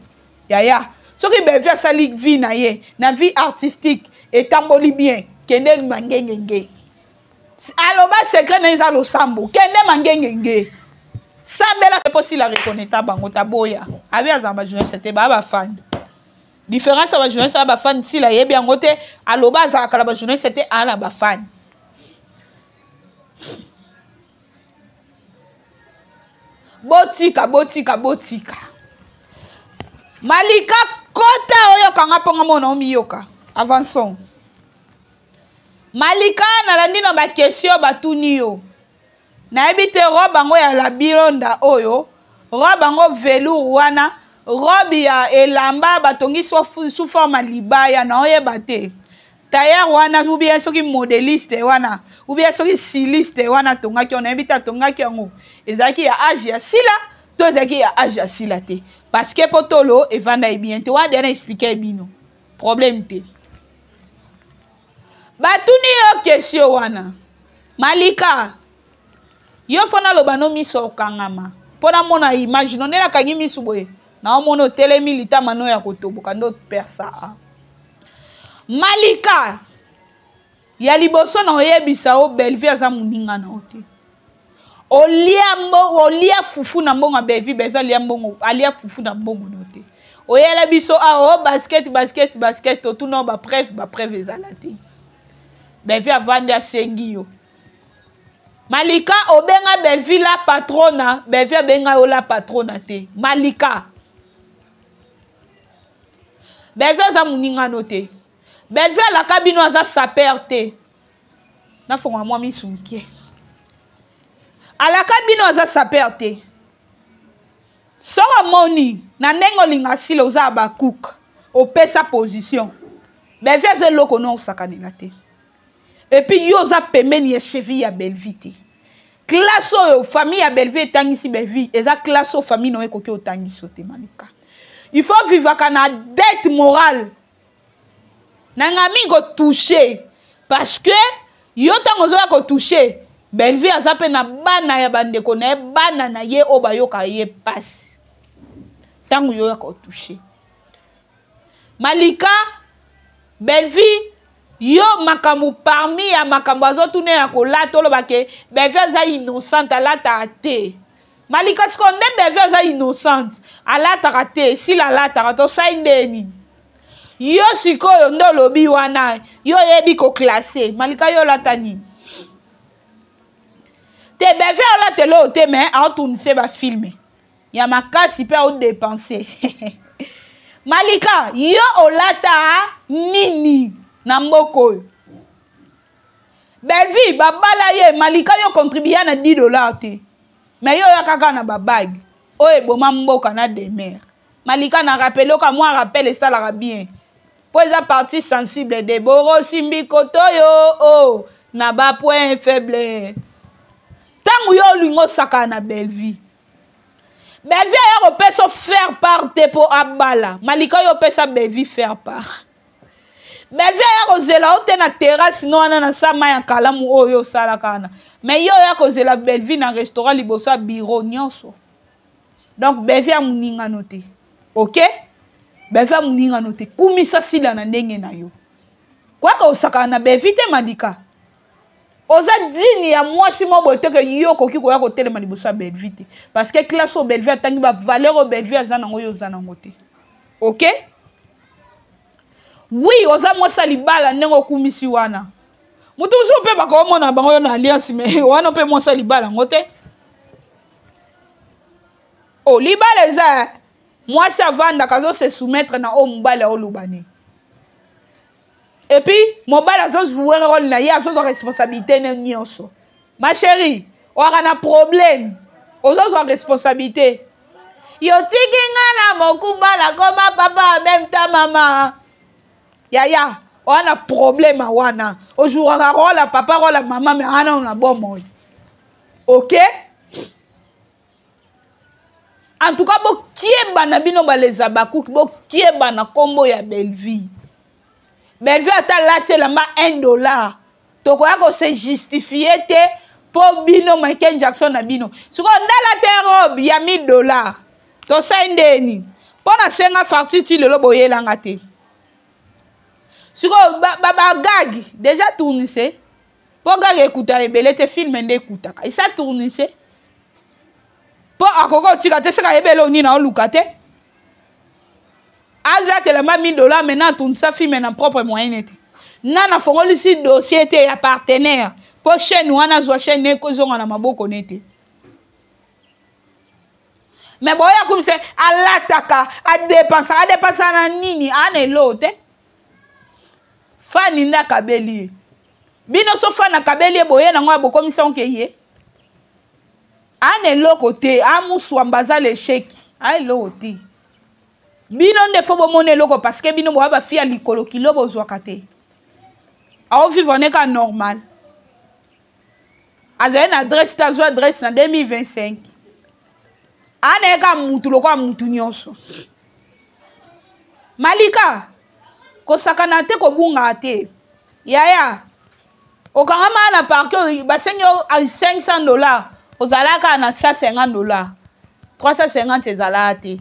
Yaya, soki Bevi asali vie na ye na vie artistique etamboli bien, kende mangengenge. Aloba secret na ye eza losambo, kende mangengenge. Sambela mpo sila reconnaître bango taboya. Abi azala ba journaliste te, ba ba fan. Différence ya ba journaliste na ba fan, sila yebi yango te. Aloba azalaka na ba journaliste te, ana ba fan. Botika, botika, botika. Malika kota oyoka nga mpo nga mona omiyoka. Avançons. Malika nalandi na ba question batuni yo. Nayebi te robe yango ya la bilonda oyo, robe yango velours wana, robe ya elamba batongi sous forme ya libaya, na oyeba te. Tailleur wana ou bien soki modeliste wana ou bien soki styliste wana atongaki yango, nayebi te atongaki yango ezalaki ya age ya Sila to ezalaki ya age ya Sila te, parce que po tolo evanda ye bien te. Wana deja na expliquer bino problème te. Batuni yo question wana Malika, yo fo naloba no miso okangama mpo namona image no nde nakangi miso boye naomona otelemi litama no ya kotoboka nde opersa a Malika ya liboso na oyebisa yo Bellevue aza moninga na yo te. Olia mbo, olia fufu na mbongo ya Bellevue, Bellevue alia mbongo, alia fufu na mbongo na yo te. Oyela biso awa o basket, basket, basket, totuna ba preuve, ba preuve ezala te. Bellevue avandi asengi yo. Malika obenga Bellevue la patrona, Bellevue abenga yo la patrona te. Malika. Bellevue aza moninga no te. Bellevue alaka bino aza saper te. Nafongola mwa misu moke. Alaka bino aza saper te. Soki omoni na ndenge olinga sila oza ya bacook, opesa position. Bellevue aza eloko no osakanela te. Et puis yo oza pembeni ya cheville ya Bellevue te. Classe oyo famille ya Bellevue etangisi Bellevue, eza classe oyo famille no ekoki otangisi te Malika. Il faut vivre na dette morale. Na nga mingi ko toucher parce que yo tango ozoya ko toucher Bellevue aza pe na bana ya bandeko na ye, bana na ye oyo bayoka ye pasi. Tango yo ya ko toucher Malika, Bellevue yo makambo parmi ya makambo azotuna ya kolata, oloba ke Bellevue aza innocente alataka te. Malika sikoyo nde Bellevue aza innocente alataka te, sila alataka tosali nde nini? Yo sikoyo nde olobi wana yo oyebi koklasse. Malika yo olata nini? Te Bellevue alata eloko te, mais aotournise bafilme ya makasi mpe aodepense. Malika yo olata nini na mboka oyo? Bellevue babala ye, Malika yo contribua na 10 $ te, mais yo oya kaka na babague oyo eboma mboka na demeure. Malika na rappele oka mwa rappel esalaka bien po eza partie sensible de borosimbi kotoyo oh, na ba point faible. Ntango yo olingi osakana na Bellevue, Bellevue aya kopesa faire part te po abala. Malika yo opesa Bellevue faire part. Bellevue aya kozela yo te na terrasse no wana na sa mai ya kalamu oyo osalaka wana, mais yo oya kozela Bellevue na restaurant liboso ya bureau nyonso. Donc Bellevue ya moningano te, ok? Bellevue ya moningano te, kumisa sila na ndenge na yo. Kwaka osakana na Bellevue te Malika. Oza digne ya mwasi moko boye te ke yo okoki koya kotelema liboso ya Bellevue te, parce que classe oyo Bellevue atangi, ba valeur oyo Bellevue aza nango, yo oza nango te, ok? Oui, oza mwasi ya libala ndenge okumisi wana. Moto mosusu mpe bakomona bango yo na alliance, mais wana mpe mwasi ya libala yango te. Oh, libala eza mwasi avandaka azo se soumettre na oyo mobali aoloba ne. Et puis mobali azo jouer rôle na ye, azozwa responsabilité na nyonso. Ma chérie, oyaka na problème, ozozwa responsabilité. Yotiki nga na mokumba nakoma papa en même temps mama. Yaya, wana problème wana. Ojouaka role ya papa, role ya mama, mais wana na bomoi. Ok? En tout cas, bokieba na bino ba les Habacucs, bokieba na kombo ya Bellevue. Bellevue ata lati elamba 1 dollar. Tokoya ko se justifier te po bino Michael Jackson na bino. Sikoyo ndala te robe ya 1000 dollars. Tosali ndeni? Mpo nasenga farti ti lelo boyelanga te. Sikoyo ba, ba, ba gag déjà tournisse. Mpo gag ekutaka ebele te, film nde ekutaka. Esa tournisse. Mpo akoki kotika te seka ayebele oni na oluka te. Alatela ma 1000 dollars maintenant atournisa film na propre moyen nete. Nana afongolisi dossier te ya partenaire mpo chaîne wana azwa chaîne ekozonga na maboko nete. Mais boya kumisa alataka adepensaka adepensaka na nini ana eloo te fani nde akabeli ye bino so fani akabeli ye boye nango ya bokomisa onke ye ana eloko te amuswamba aza lesheki a eloko te bino nde fo bomona eloko parce que bino boya bafi ya likolo kilo bozwaka te aovivre ne ka normal azali na adresse te azwa adresse na 2025 ana ye kaka mutu lokola mutu nyonso malika kosakana te kobunga te yaya okangama na parke basengi yo 500 dollars ozalaka na 150 dollars 350 ezalaka te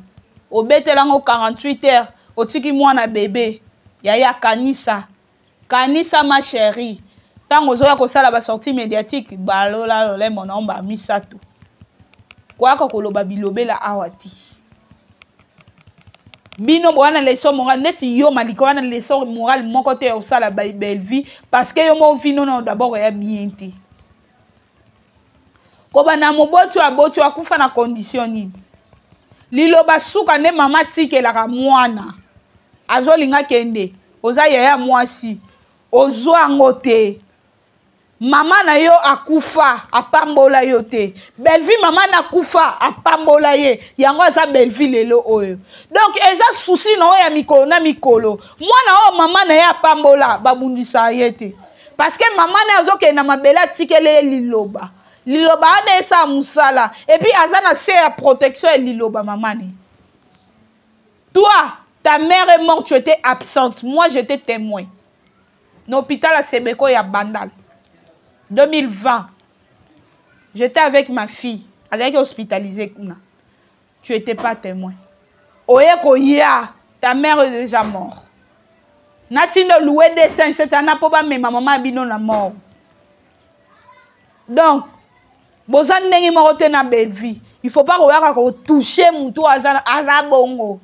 obetelango 48 heures otiki mwana bebe yaya kanisa Kanisa ma cherie, tango ozoya kosala ba sortie mediatique, balola lolemo na omba misatu. Koyaka koloba bilobela awa ti. Bino bowana leçon morale neti yo malika wana leçon morale moko te osala ba belle vie parce que yo mo vie non d'abord ya bien te. Kobanda moboti oyo aboti oyo akufa na condition nini? Liloba suka nde mama atikelaka mwana azolinga kende oza yaya mwasi ozwa yango te mama na yo akufa apambola yo te Bellevue mama na akufa apambola ye yango aza Bellevue lelo oyo donc eza souci na oyo ya mikolo na mikolo mwana oyo mama na ye apambola babundisa ye te parce que mama na ye azokende na mabele atikeli ye liloba liloba wana esala mosala epuis aza na se ya protection ya liloba mama ne toi ta mère est morte tu étais absente moi j'étais témoin na hôpital ya sebeko ya bandal 2020 j'étais avec ma fille azalaki hospitalisé kuna tu étais pas témoin oye koya ta mère est déjà mort natinda loué 207 ana mpo bamema mama ya bino na mort donc boza ndenge moko te na bellevue il faut pas koyaka kotouche motu aza, aza bongo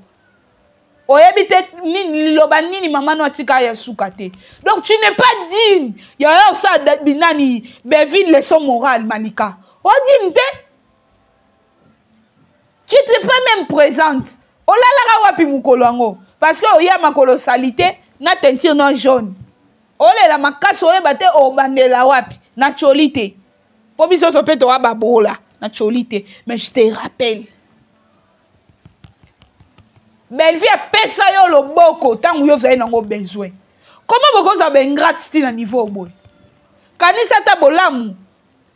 oyebi te nini liloba nini mama no atika ya suka te donc tu n'es pas digne ya oya osala binani bellevue leçon morale malika odigne te tu n'étais pas même présente olalaka wapi mokolo yango parce que oya makolo salite na teinture no jaune olela makasi oyeba te obandela wapi na choli te mpo biso nyonso mpe towa babola na choli te mais je te rappelle bellevue apesa yo loboko ntango yo ozali nango besoin comment bokozala baingrate ti na niveau boye kanisa ata bolamu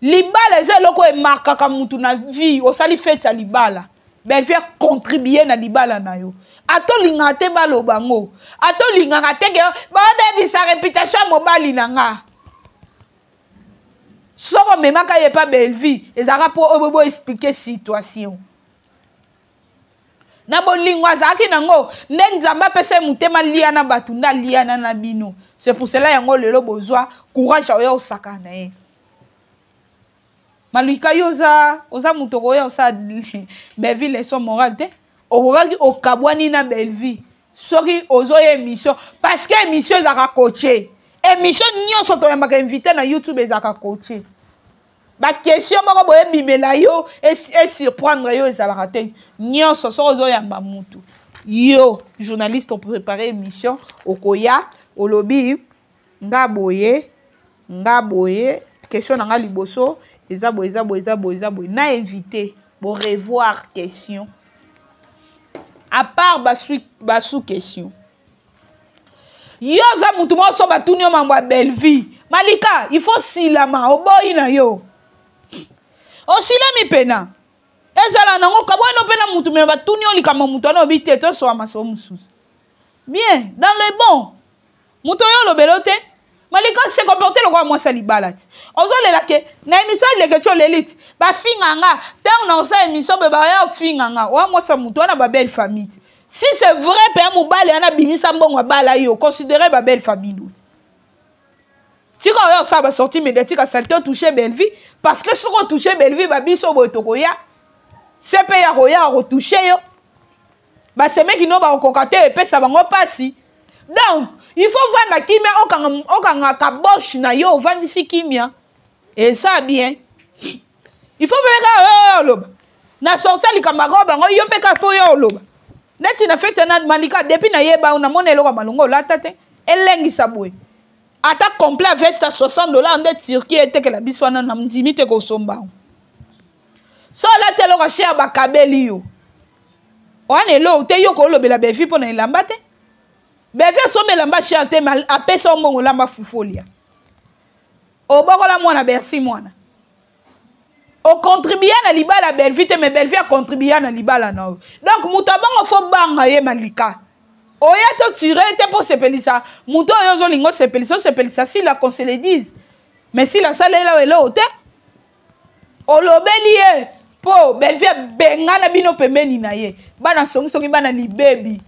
libala eza eloko emarkaka mutu na vie osali fete ya libala bellevue acontribue na libala na yo ata olingaka te baloba yango ata olingaka te ke babebisa reputation ya mobali na nga soki omemaka ye epa bellevue ezalaka mpo oyo boexplike situation na bolingo azalaki nango nde nzambe apesa ye motema alia na bato nde aliana na bino c'est pour cela yango lelo bozwa courage oya osakana na ye malika yo oza oza moto okoya osala bellevue leçon morale te okokaki okabwani na bellevue soki ozoya émission parce que émission ezalaka coache émission nyonso toyambaka invité na youtube ezalaka coache baquestion moko boye ebimela yo esurprendre yo ezalaka te nyonso soki ozoyamba mutu yo journaliste oprépare émission okoya olobi nga boye nga boye question na nga liboso eza boye eza boye eza boye eza boye na invité bo revoir question. À part ba sous question. Yo oza mutu moko so batuni yo mambo ya Bellevue. Malika, il faut silama, oboyi na yo. Osilami pena. Ezala nango kabwano mpe na mutu me batuni yo likambo mutu wana obi te tosoa masolo mosusu. Bien, dans le bon. Moto oyo olobelo te. Malika se comporter lokola mwasi ya libala te. Ozolela ke na émission ya Leketshou oleli te. Bafinga nga ntango na osala émission boye baya ofinga nga. Oya mwasi ya moto wana ba belle famille te. Si c'est vrai pe ya mobali wana abimisa mbongo abala yo, considérer ba belle famille no. Tika oya osala ba sortie médiatique ya saleté otouche Bellevue parce que soki otouche Bellevue ba biso boye tokoya. CP ya koya akotouche yo. Basemeki no bakokoka te epesa bango pasi. Donc, il faut vanda kimia okanga okanga kaboche na yo ovandisi kimia. Et ça bien. Il faut mpe kaka yo oloba. Na sorti likambo ya robe yango yo mpe kaka faut yo oloba. Neti na fete na Malika depuis nayeba yo namona eloko ya malonga olata te. Elengisa boye. Ata complet veste ya 60 $ nde Turquie etekela biso wana na ndimi te kosomba yango. So olati eloko ya cher bakabeli yo. Wana eloko te yo kolobela Bellevue mpo na elamba te. Bellevue asomba elamba cher te mais apesa yo mbongo olamba fufu olia. Obokola mwana Bercy mwana. Ocontribua na libala Bellevue te mais Bellevue acontribua na libala na yo. Donc moto abongo fo banga ye Malika. Oya to tirer te po sepelisa moto oyo ozolinga osepelisa osepelisa Sila qu'on se le dise. Mais Sila asalela eloko te. Olobeli ye po Bellevue abengana bino pembeni na ye. Bana songisongi bana libebi.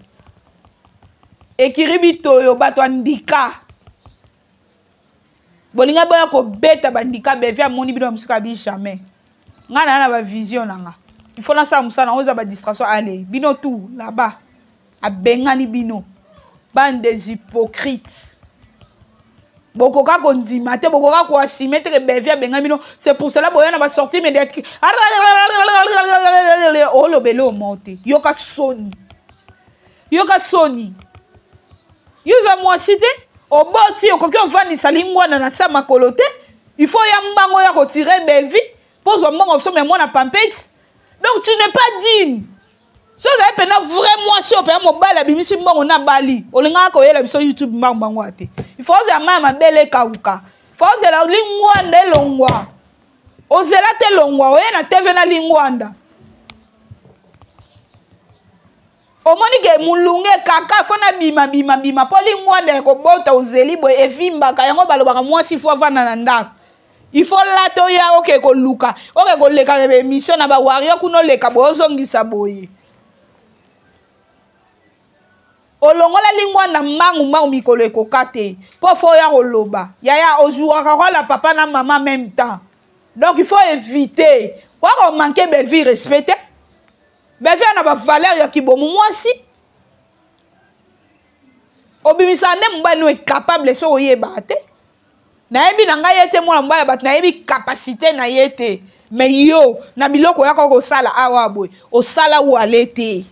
Ekiri bitoyo bato ya ndika. Bolinga boya kobeta bandika Bellevue amoni bino ba mosika bi jamais. Nga na na ba vision na nga. Il faut nasala mosala nango eza ba distraction allez bino tout là-bas. Abengani bino. Bande des hypocrites. Bokoka kondima te, bokoka koassumer te que Bellevue abengani bino. C'est pour cela boya na ba sortie médiatique. Olobele omonte. Yoka soni. Yoka soni. Yo oza mwasi te, oboti okoki ovandisa lingwana na sa makolo te. Il faut ya mbango ya kotirer Bellevue po ozwa mbongo osomba mwana Pampex. Donc tu n'es pas digne. So ozali mpena vrai mwasi oyo mpenza mobali abimisi mbongo na bali, olingaka koyela biso YouTube mbango mbango ya te. Il faut ozela mai ya mabele ekauka. Il faut ozela lingwanda elongwa. Ozela te longwa, oye na TV na lingwanda. Omoni ke mulunge kaka fo na bima bima bima po lingwanda ekobota ozeli boye evimbaka yango balobaka mwasi fo avanda na ndako. Il faut lata oya oke koluka, oke koleka na émission na ba warrior kuna oleka boye ozongisa boye. Olongola lingwanda mbangu mbangu mikolo ekoka te po fo oya koloba. Yaya ozwaka rôle ya papa na mama en même temps. Donc il faut éviter. Quoi qu'on manque Bellevue respecter. Bellevue na ba valeur ya kibomu mwasi. Obimisa nde mobali no incapable so oyeba te. Nayebi na ngai ye te mwana mobali ya bato, nayebi capacité na ye te. Mais yo na biloko oyaka kosala awa boye, osala wale te.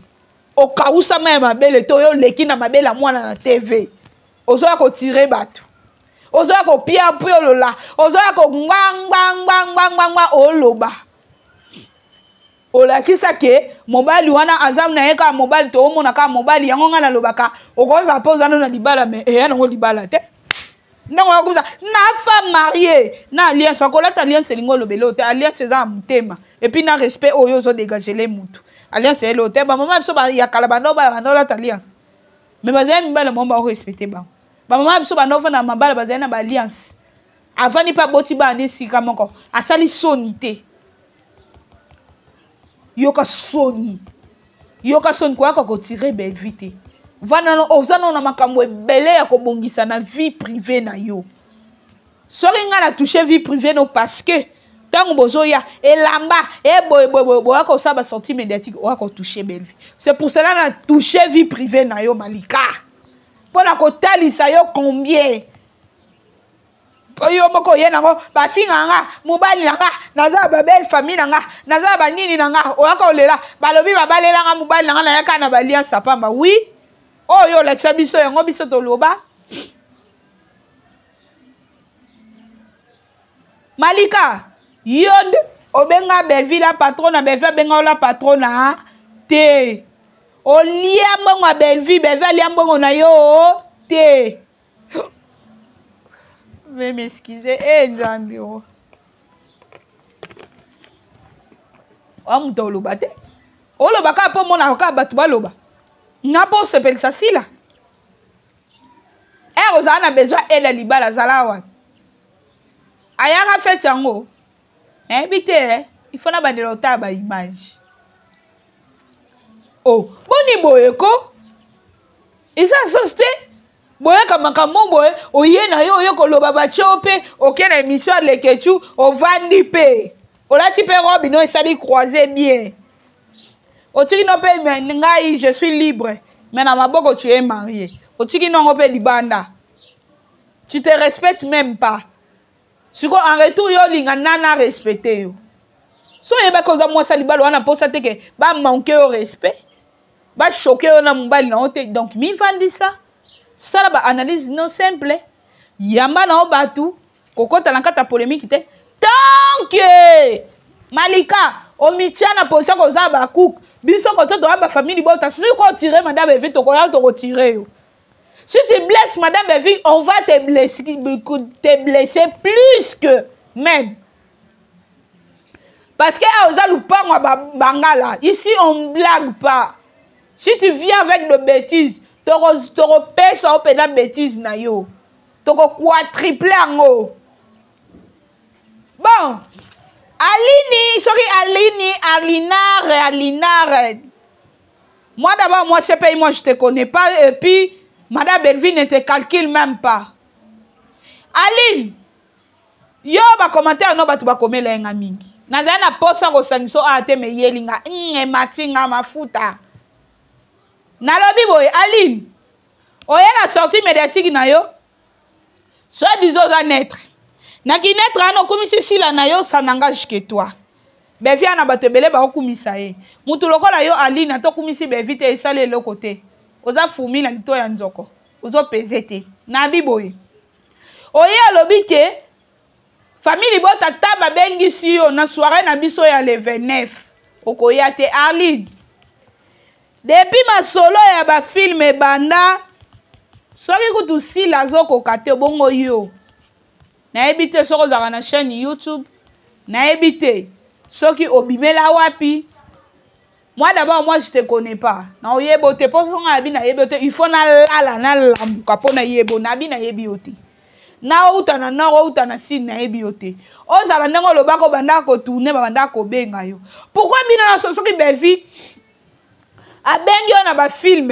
Okawusa mai ya mabele te, oyo oleki na mabele ya mwana na TV. Ozoya kotirer bato. Ozoya kopia piolola, ozoya kongwa ngwa ngwa ngwa ngwa ngwa oloba. Olakisa ke mobali wana aza na ye kaka mobali, toomona kaka mobali yango ngai nalobaka okozala mpe oza na libala mais eya nango libala te. Ndenge okokuza na femme mariée na alliance, akolata alliance elingi olobela oyo te, alliance eza ya motema et puis na respect oyo ozo dégager le mutu. Alliance eyeli te, ba mama biso ya kala banda obala banda olata alliance. Mais bazali mibala bango ba respecter bango. Ba mama biso banda ofanda na mabala bazali na ba alliance. Avandi pa boti bana esika moko, asali soni te. Yoka soni. Yoka soni koyaka kotirer Bellevue te. Vanda no, oza no na makambo ebele ya kobongisa na vie privée na yo. Soki nga na toucher vie privée no parce que tango bozoya elamba e boye boye boye boya kosala ba sortie médiatique oya kotoucher Bellevue. C'est pour cela na toucher vie privée na yo Malika. Pona kotalisa yo combien po yo moko oye nango bafinga nga mobali na nga naza na ba belle famille na nga naza na banini na nga oyaka olela balobi babalela nga mobali na nga nayaka na baliance ya pamba. Oui, oyo olakisa biso yango biso toloba. Malika yo nde obenga Bellevue la patrona, Bellevue abenga yo la patrona te. Olia mbongo ya Bellevue, Bellevue alia mbongo na yo te. Veuillez m'excuser. Eh Nzambe oh. Wa moto oloba te. Oloba kaka mpo omonaka kaka bato baloba. Nga mpo osepelisa sila. Ere ozala na besoin aide ya libala azala wapi? Ayaka fete yango. Nayebi te eh. Il faut nabandela otala ba image. Oh, boni boye ko? Eza sens te. Boyaka makambo boye, oye na yo oye koloba batye yo mpe oke na émission ya Leketchou, ovandi mpe. Olati mpe robe no esali croiser bien. Otiki no mpe ngai je suis libre, mais na maboko tu es marié. Otiki nongo mpe libanda. Tu te respectes même pas. Siko en retour yo olinga nana respecte yo. So oyebaki oza mwasi ya libala wana mposa te ke ba manque yo respect. Ba choquer yo na mobali na yo te. Donc mivandisa. Sala ba analyse no simple. Yamba na yo batu kokota na kati ya polémique te. Tant que Malika omitia na position koza ba cook biso koto toya ba famille libota soki ko tirer madame Evi tokoya tokotire yo. Si tu blesses Madame Evie, on va te blesser, te blesser plus que même. Parce que ah, oza lupango ya bangala. Ici, on ne blague pas. Si tu viens avec de bêtises, tokopesa yo mpenza bêtise na yo. Tokoquatriple yango. Bon, Alini, soki Alini, Alinare, Alinare. Moi d'abord, moi CPI, moi je te connais pas. Et puis, Madame Bellevue ne te calcule même pas. Aline, yo ba commentaire no bato bakomela ye nga mingi. Nazali na posa kosangisa awa te me yeli nga emati nga mafuta. Nalobi boye, Aline, oye na sortie médiatique na yo, soit disant oza neutre. Na ki neutre wana okumisi sila na yo, ça n'engage que toi. Bevia na bato ebele baokumisa ye. Mutu lokola yo Aline ata okumisi Bevi te esali eloko te. Oza fourmi na lito ya nzoko. Ozo pese te. Nabi boye. Oye alobi ke famille libota ta babengisi yo na soirée na biso ya le 29 okoya te Arline. Depuis masolo ya ba film ebanda soki kutu sila azokoka te bongo yo. Nayebi te soki ozalaka na chaîne YouTube, nayebi te soki obimela wapi. Moi d'abord, moi je te connais pas. Na oyebo te po songa abi na yebo te, il faut na lala na lamuka po na yebo, na abi na yebi yo te. Na outa na nord, outa na sud na yebi yo te. Ozala ndenge olobaka obanda ko tourner, babanda kobenga yo. Pourquoi bino na soki Bellevue abengi yo na ba film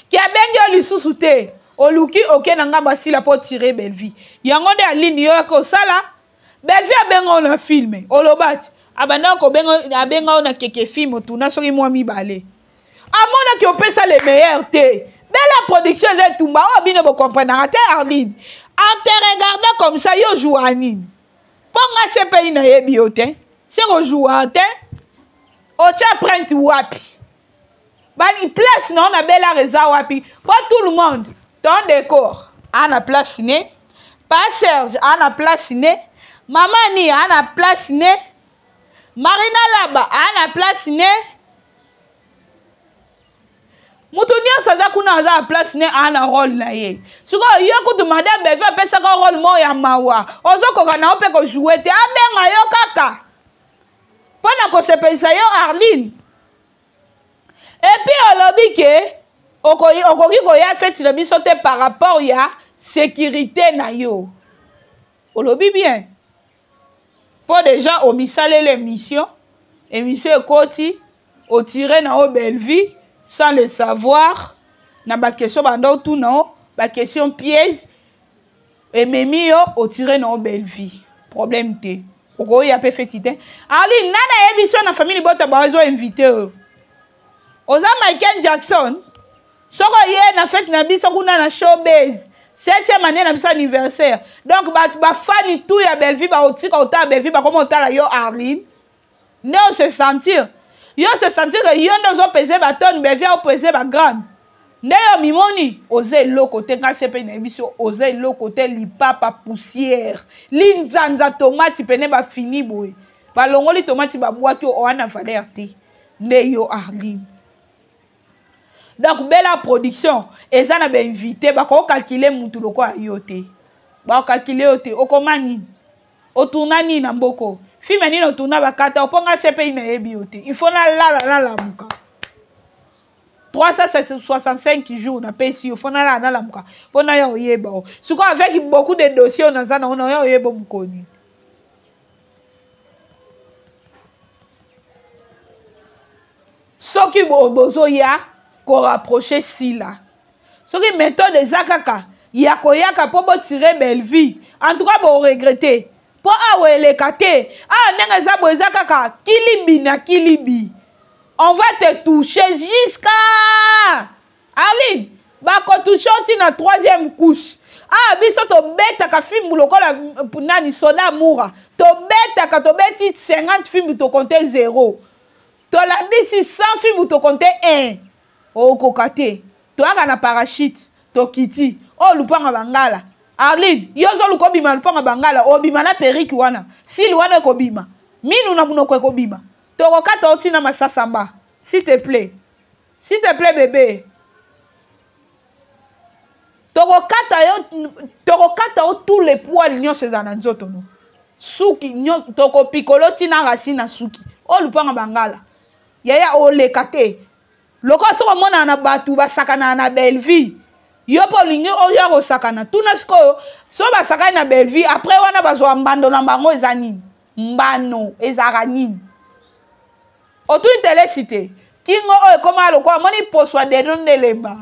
ki abengi yo lisusu te oluki oke na ngambo asila mpo tire Bellevue yango nde Aline yo yaki osala Bellevue abenga yo na film oloba ti abandaka kobenga abenga yo na keke film otuna soki mwa mibale amonaki opesa le meilleur te bela production eza etumba oyo bino bokomprenaka te Arline en te regardant comme ça yo joua nini mpo nga sepeli nayebi yo te se kojoua te otia empreinte wapi bani place na yo na belar eza wapi po tout le monde ton décor a na place ne pa serge a na place ne mama ni a na place ne marina laba a na place ne moto nyonso aza kuna aza na place ne aa na role na ye sikoyo yo kutu madame beve apesaka role moko ya mawa ozokoka na yo mpe kojoue te abenga yo kaka mpo na kosepelisa yo arline epuis olobi ke okoki koya feti na biso te par rapport ya sécurité na yo olobi bien mpo deja omisaleli émission émission ekoti otire na yo bellevue sans le savoir na baquestion banda otuna yo baquestion piège ememi yo otire na yo bellevue problème te okoya mpe feti te arline nani ayebi so na famille libota bazo invite oyo oza michael jackson soki oye na fete na biso kuna na showbase septième année na biso anniversaire donc bato bafani tout ya bellevue bakotika kotala bellevue bakoma kotala yo arline nde ose sentir yo se sentir ke yo nde ozopese batone bellevue aopese bagrame nde yo mimoni oza eloko te ngai sepe na biso oza eloko te lipapa poussière linzanza tomati pene bafini boye balongoli tomati babwaki oa na valeur te nde yo arline. Donc Bella Production eza na bainvité, bakokalkule mutu lokola yo te, bakokalkule yo te. Okoma nini? Otourna nini na mboko? Filme nini otourna? Bakata oponga CPI, nayebi yo te. Il faut nalala, nalamuka. 365 jours napesi yo, fo nalala, nalamuka mpo naya oyeba o. Sikoyo avec beaucoup de dossier oyo naza nango, naoya oyeba mokoni. Soki bozoya korapproche Sila, soki méthode eza kaka ya koyaka mpo botire Bellevie, en tout cas boregrete, mpo awa eleka te. Awa ndenge eza boye, eza kaka kilibi na kilibi. On va te toucher jusqu'à Arline, bakotouche oti na troisième couche. Ah, biso tobetaka fimbu lokola nani, soda mura. Tobetaka, tobeti 50 fimbu, tokonte 0, tolandisi 100 fimbu, tokonte 1. Okoka te, toyaka na parachute, tokiti oyo lupanga bangala. Arline, yo ozoluka obima lupanga bangala, obima na perike wana, sili wana ekobima, minu na monoko ekobima, tokokata otina masasamba. S'il te plaît, s'il te plaît bébé, tokokata yo, tokokata yo tous les poils nyonso ezala na nzoto no, suki tokopikola otina racine na suki oyo lupanga bangala. Yaya, oleka te. Lokola soki omonana na bato basakanaka na Bellevie, yo mpo olingi oya kosakana, tuna sikoyo so basakani na Bellevie, après wana bazwa mbando na bango eza nini? Mbano ezalaka nini? Otuni telesi te. Kingo oyo ekoma lokola amoni poso ya deno nde elemba,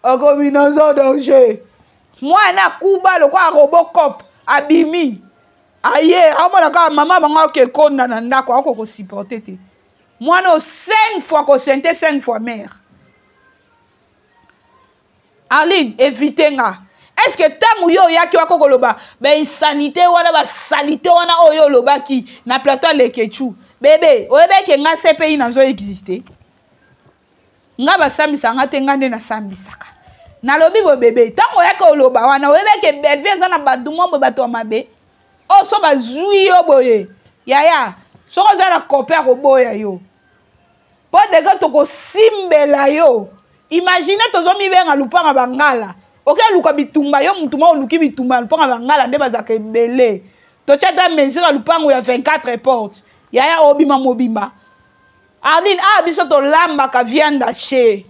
akomi naza danger. Mwana akuba lokola Robocop, abimi aye amona kaka mama bango akoki ekonda na ndako, akoki kosupporte te. Mwana o 5 fois kosente, 5 fois mare. Arline, évite nga. Est ce que ntango yo oyaki wako koloba bainsanité wana, basalite wana oyo olobaki na plateau ya Lekechu, bebe, oyebaki nga CPI nazo existe? Nga basambisa nga te, nga nde nasambisaka. Nalobi boye, bebe, ntango oyaki oloba wana, oyebaki Bellevie eza na bato mwa boye, bato ya mabe oyo so bazwi yo boye, yaya, soki oza na copain akoboya yo, mpo deke tokosimbela yo. Imagine, tozomibenga lupanga bangala, oke luka bitumba, yo mutu ma oluki bitumba ya lupanga bangala nde bazalaka ebele. Totya ata mesure ya lupango ya 24 porte, yaya, obima mobimba. Arline, awa biso tolambaka viande hachée.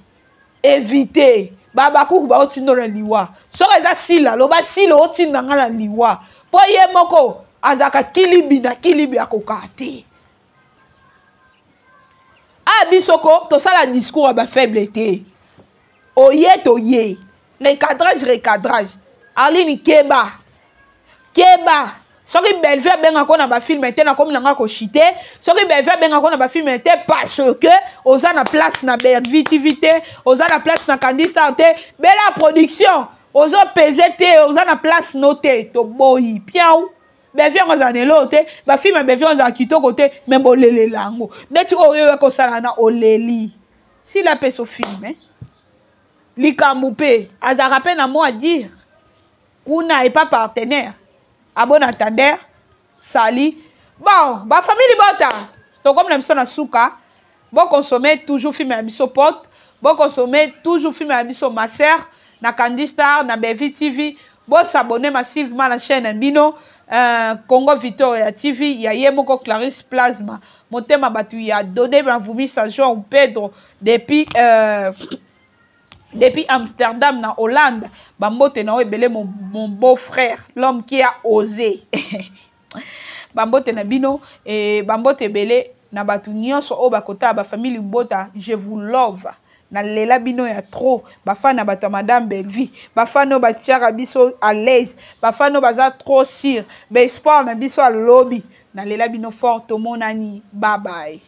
Évite babakuku baotinda na liwa. Soki eza Sila, loba Sila otinda nga na liwa, mpo ye moko azalaka kilibi na kilibi, akokaa te. A biso ko tosala discours ya bafaible te. Oye toye recadrage, recadrage. Arline, keba, keba. Soki Bellevue abengaka na bafilme te, nakomi nanga koshite. Soki Bellevue abengaka na bafilme te, parce que oza na place na Bellevue TV te, oza na place na Candy Star te, Bella Production ozopese te, oza na place no te. Toboyi piau. Bellevue yango azala na eloko te, bafilme ya Bellevue azala kitoko te, me bolelela yango neti oyo oyo kosala na oleli. Sila apeso filme likambo mpe azalaka mpe na mot à dire kuna epa partenaire abon attendeur sali. Bon, bafamille libota, tokomi na biso na suka. Boconsommer toujours film ya biso pote, boconsommer toujours film ya biso ma sœur na Candy Star, na Bevi TV. Bosabonne massivement na chaîne na bino, Congo Victoria TV ya ye moko Clarisse Plasma, motema bato ya Dode Mavumisa Jean Pedro depuis Amsterdam na Hollande. Bambote na oyo ebele, mon beau frère, l'homme qui a osé. Bambote na bino e, bambote ebele na bato nyonso oyo bakotala. Bafamille libota, je vous love, nalela bino ya trop. Bafani na bato ya madame Bellevie, bafani oyo batiaka biso à l'aise, bafani oyo baza trop sur baespoir na biso, alobi nalela bino fort. Tomonani, bye bye.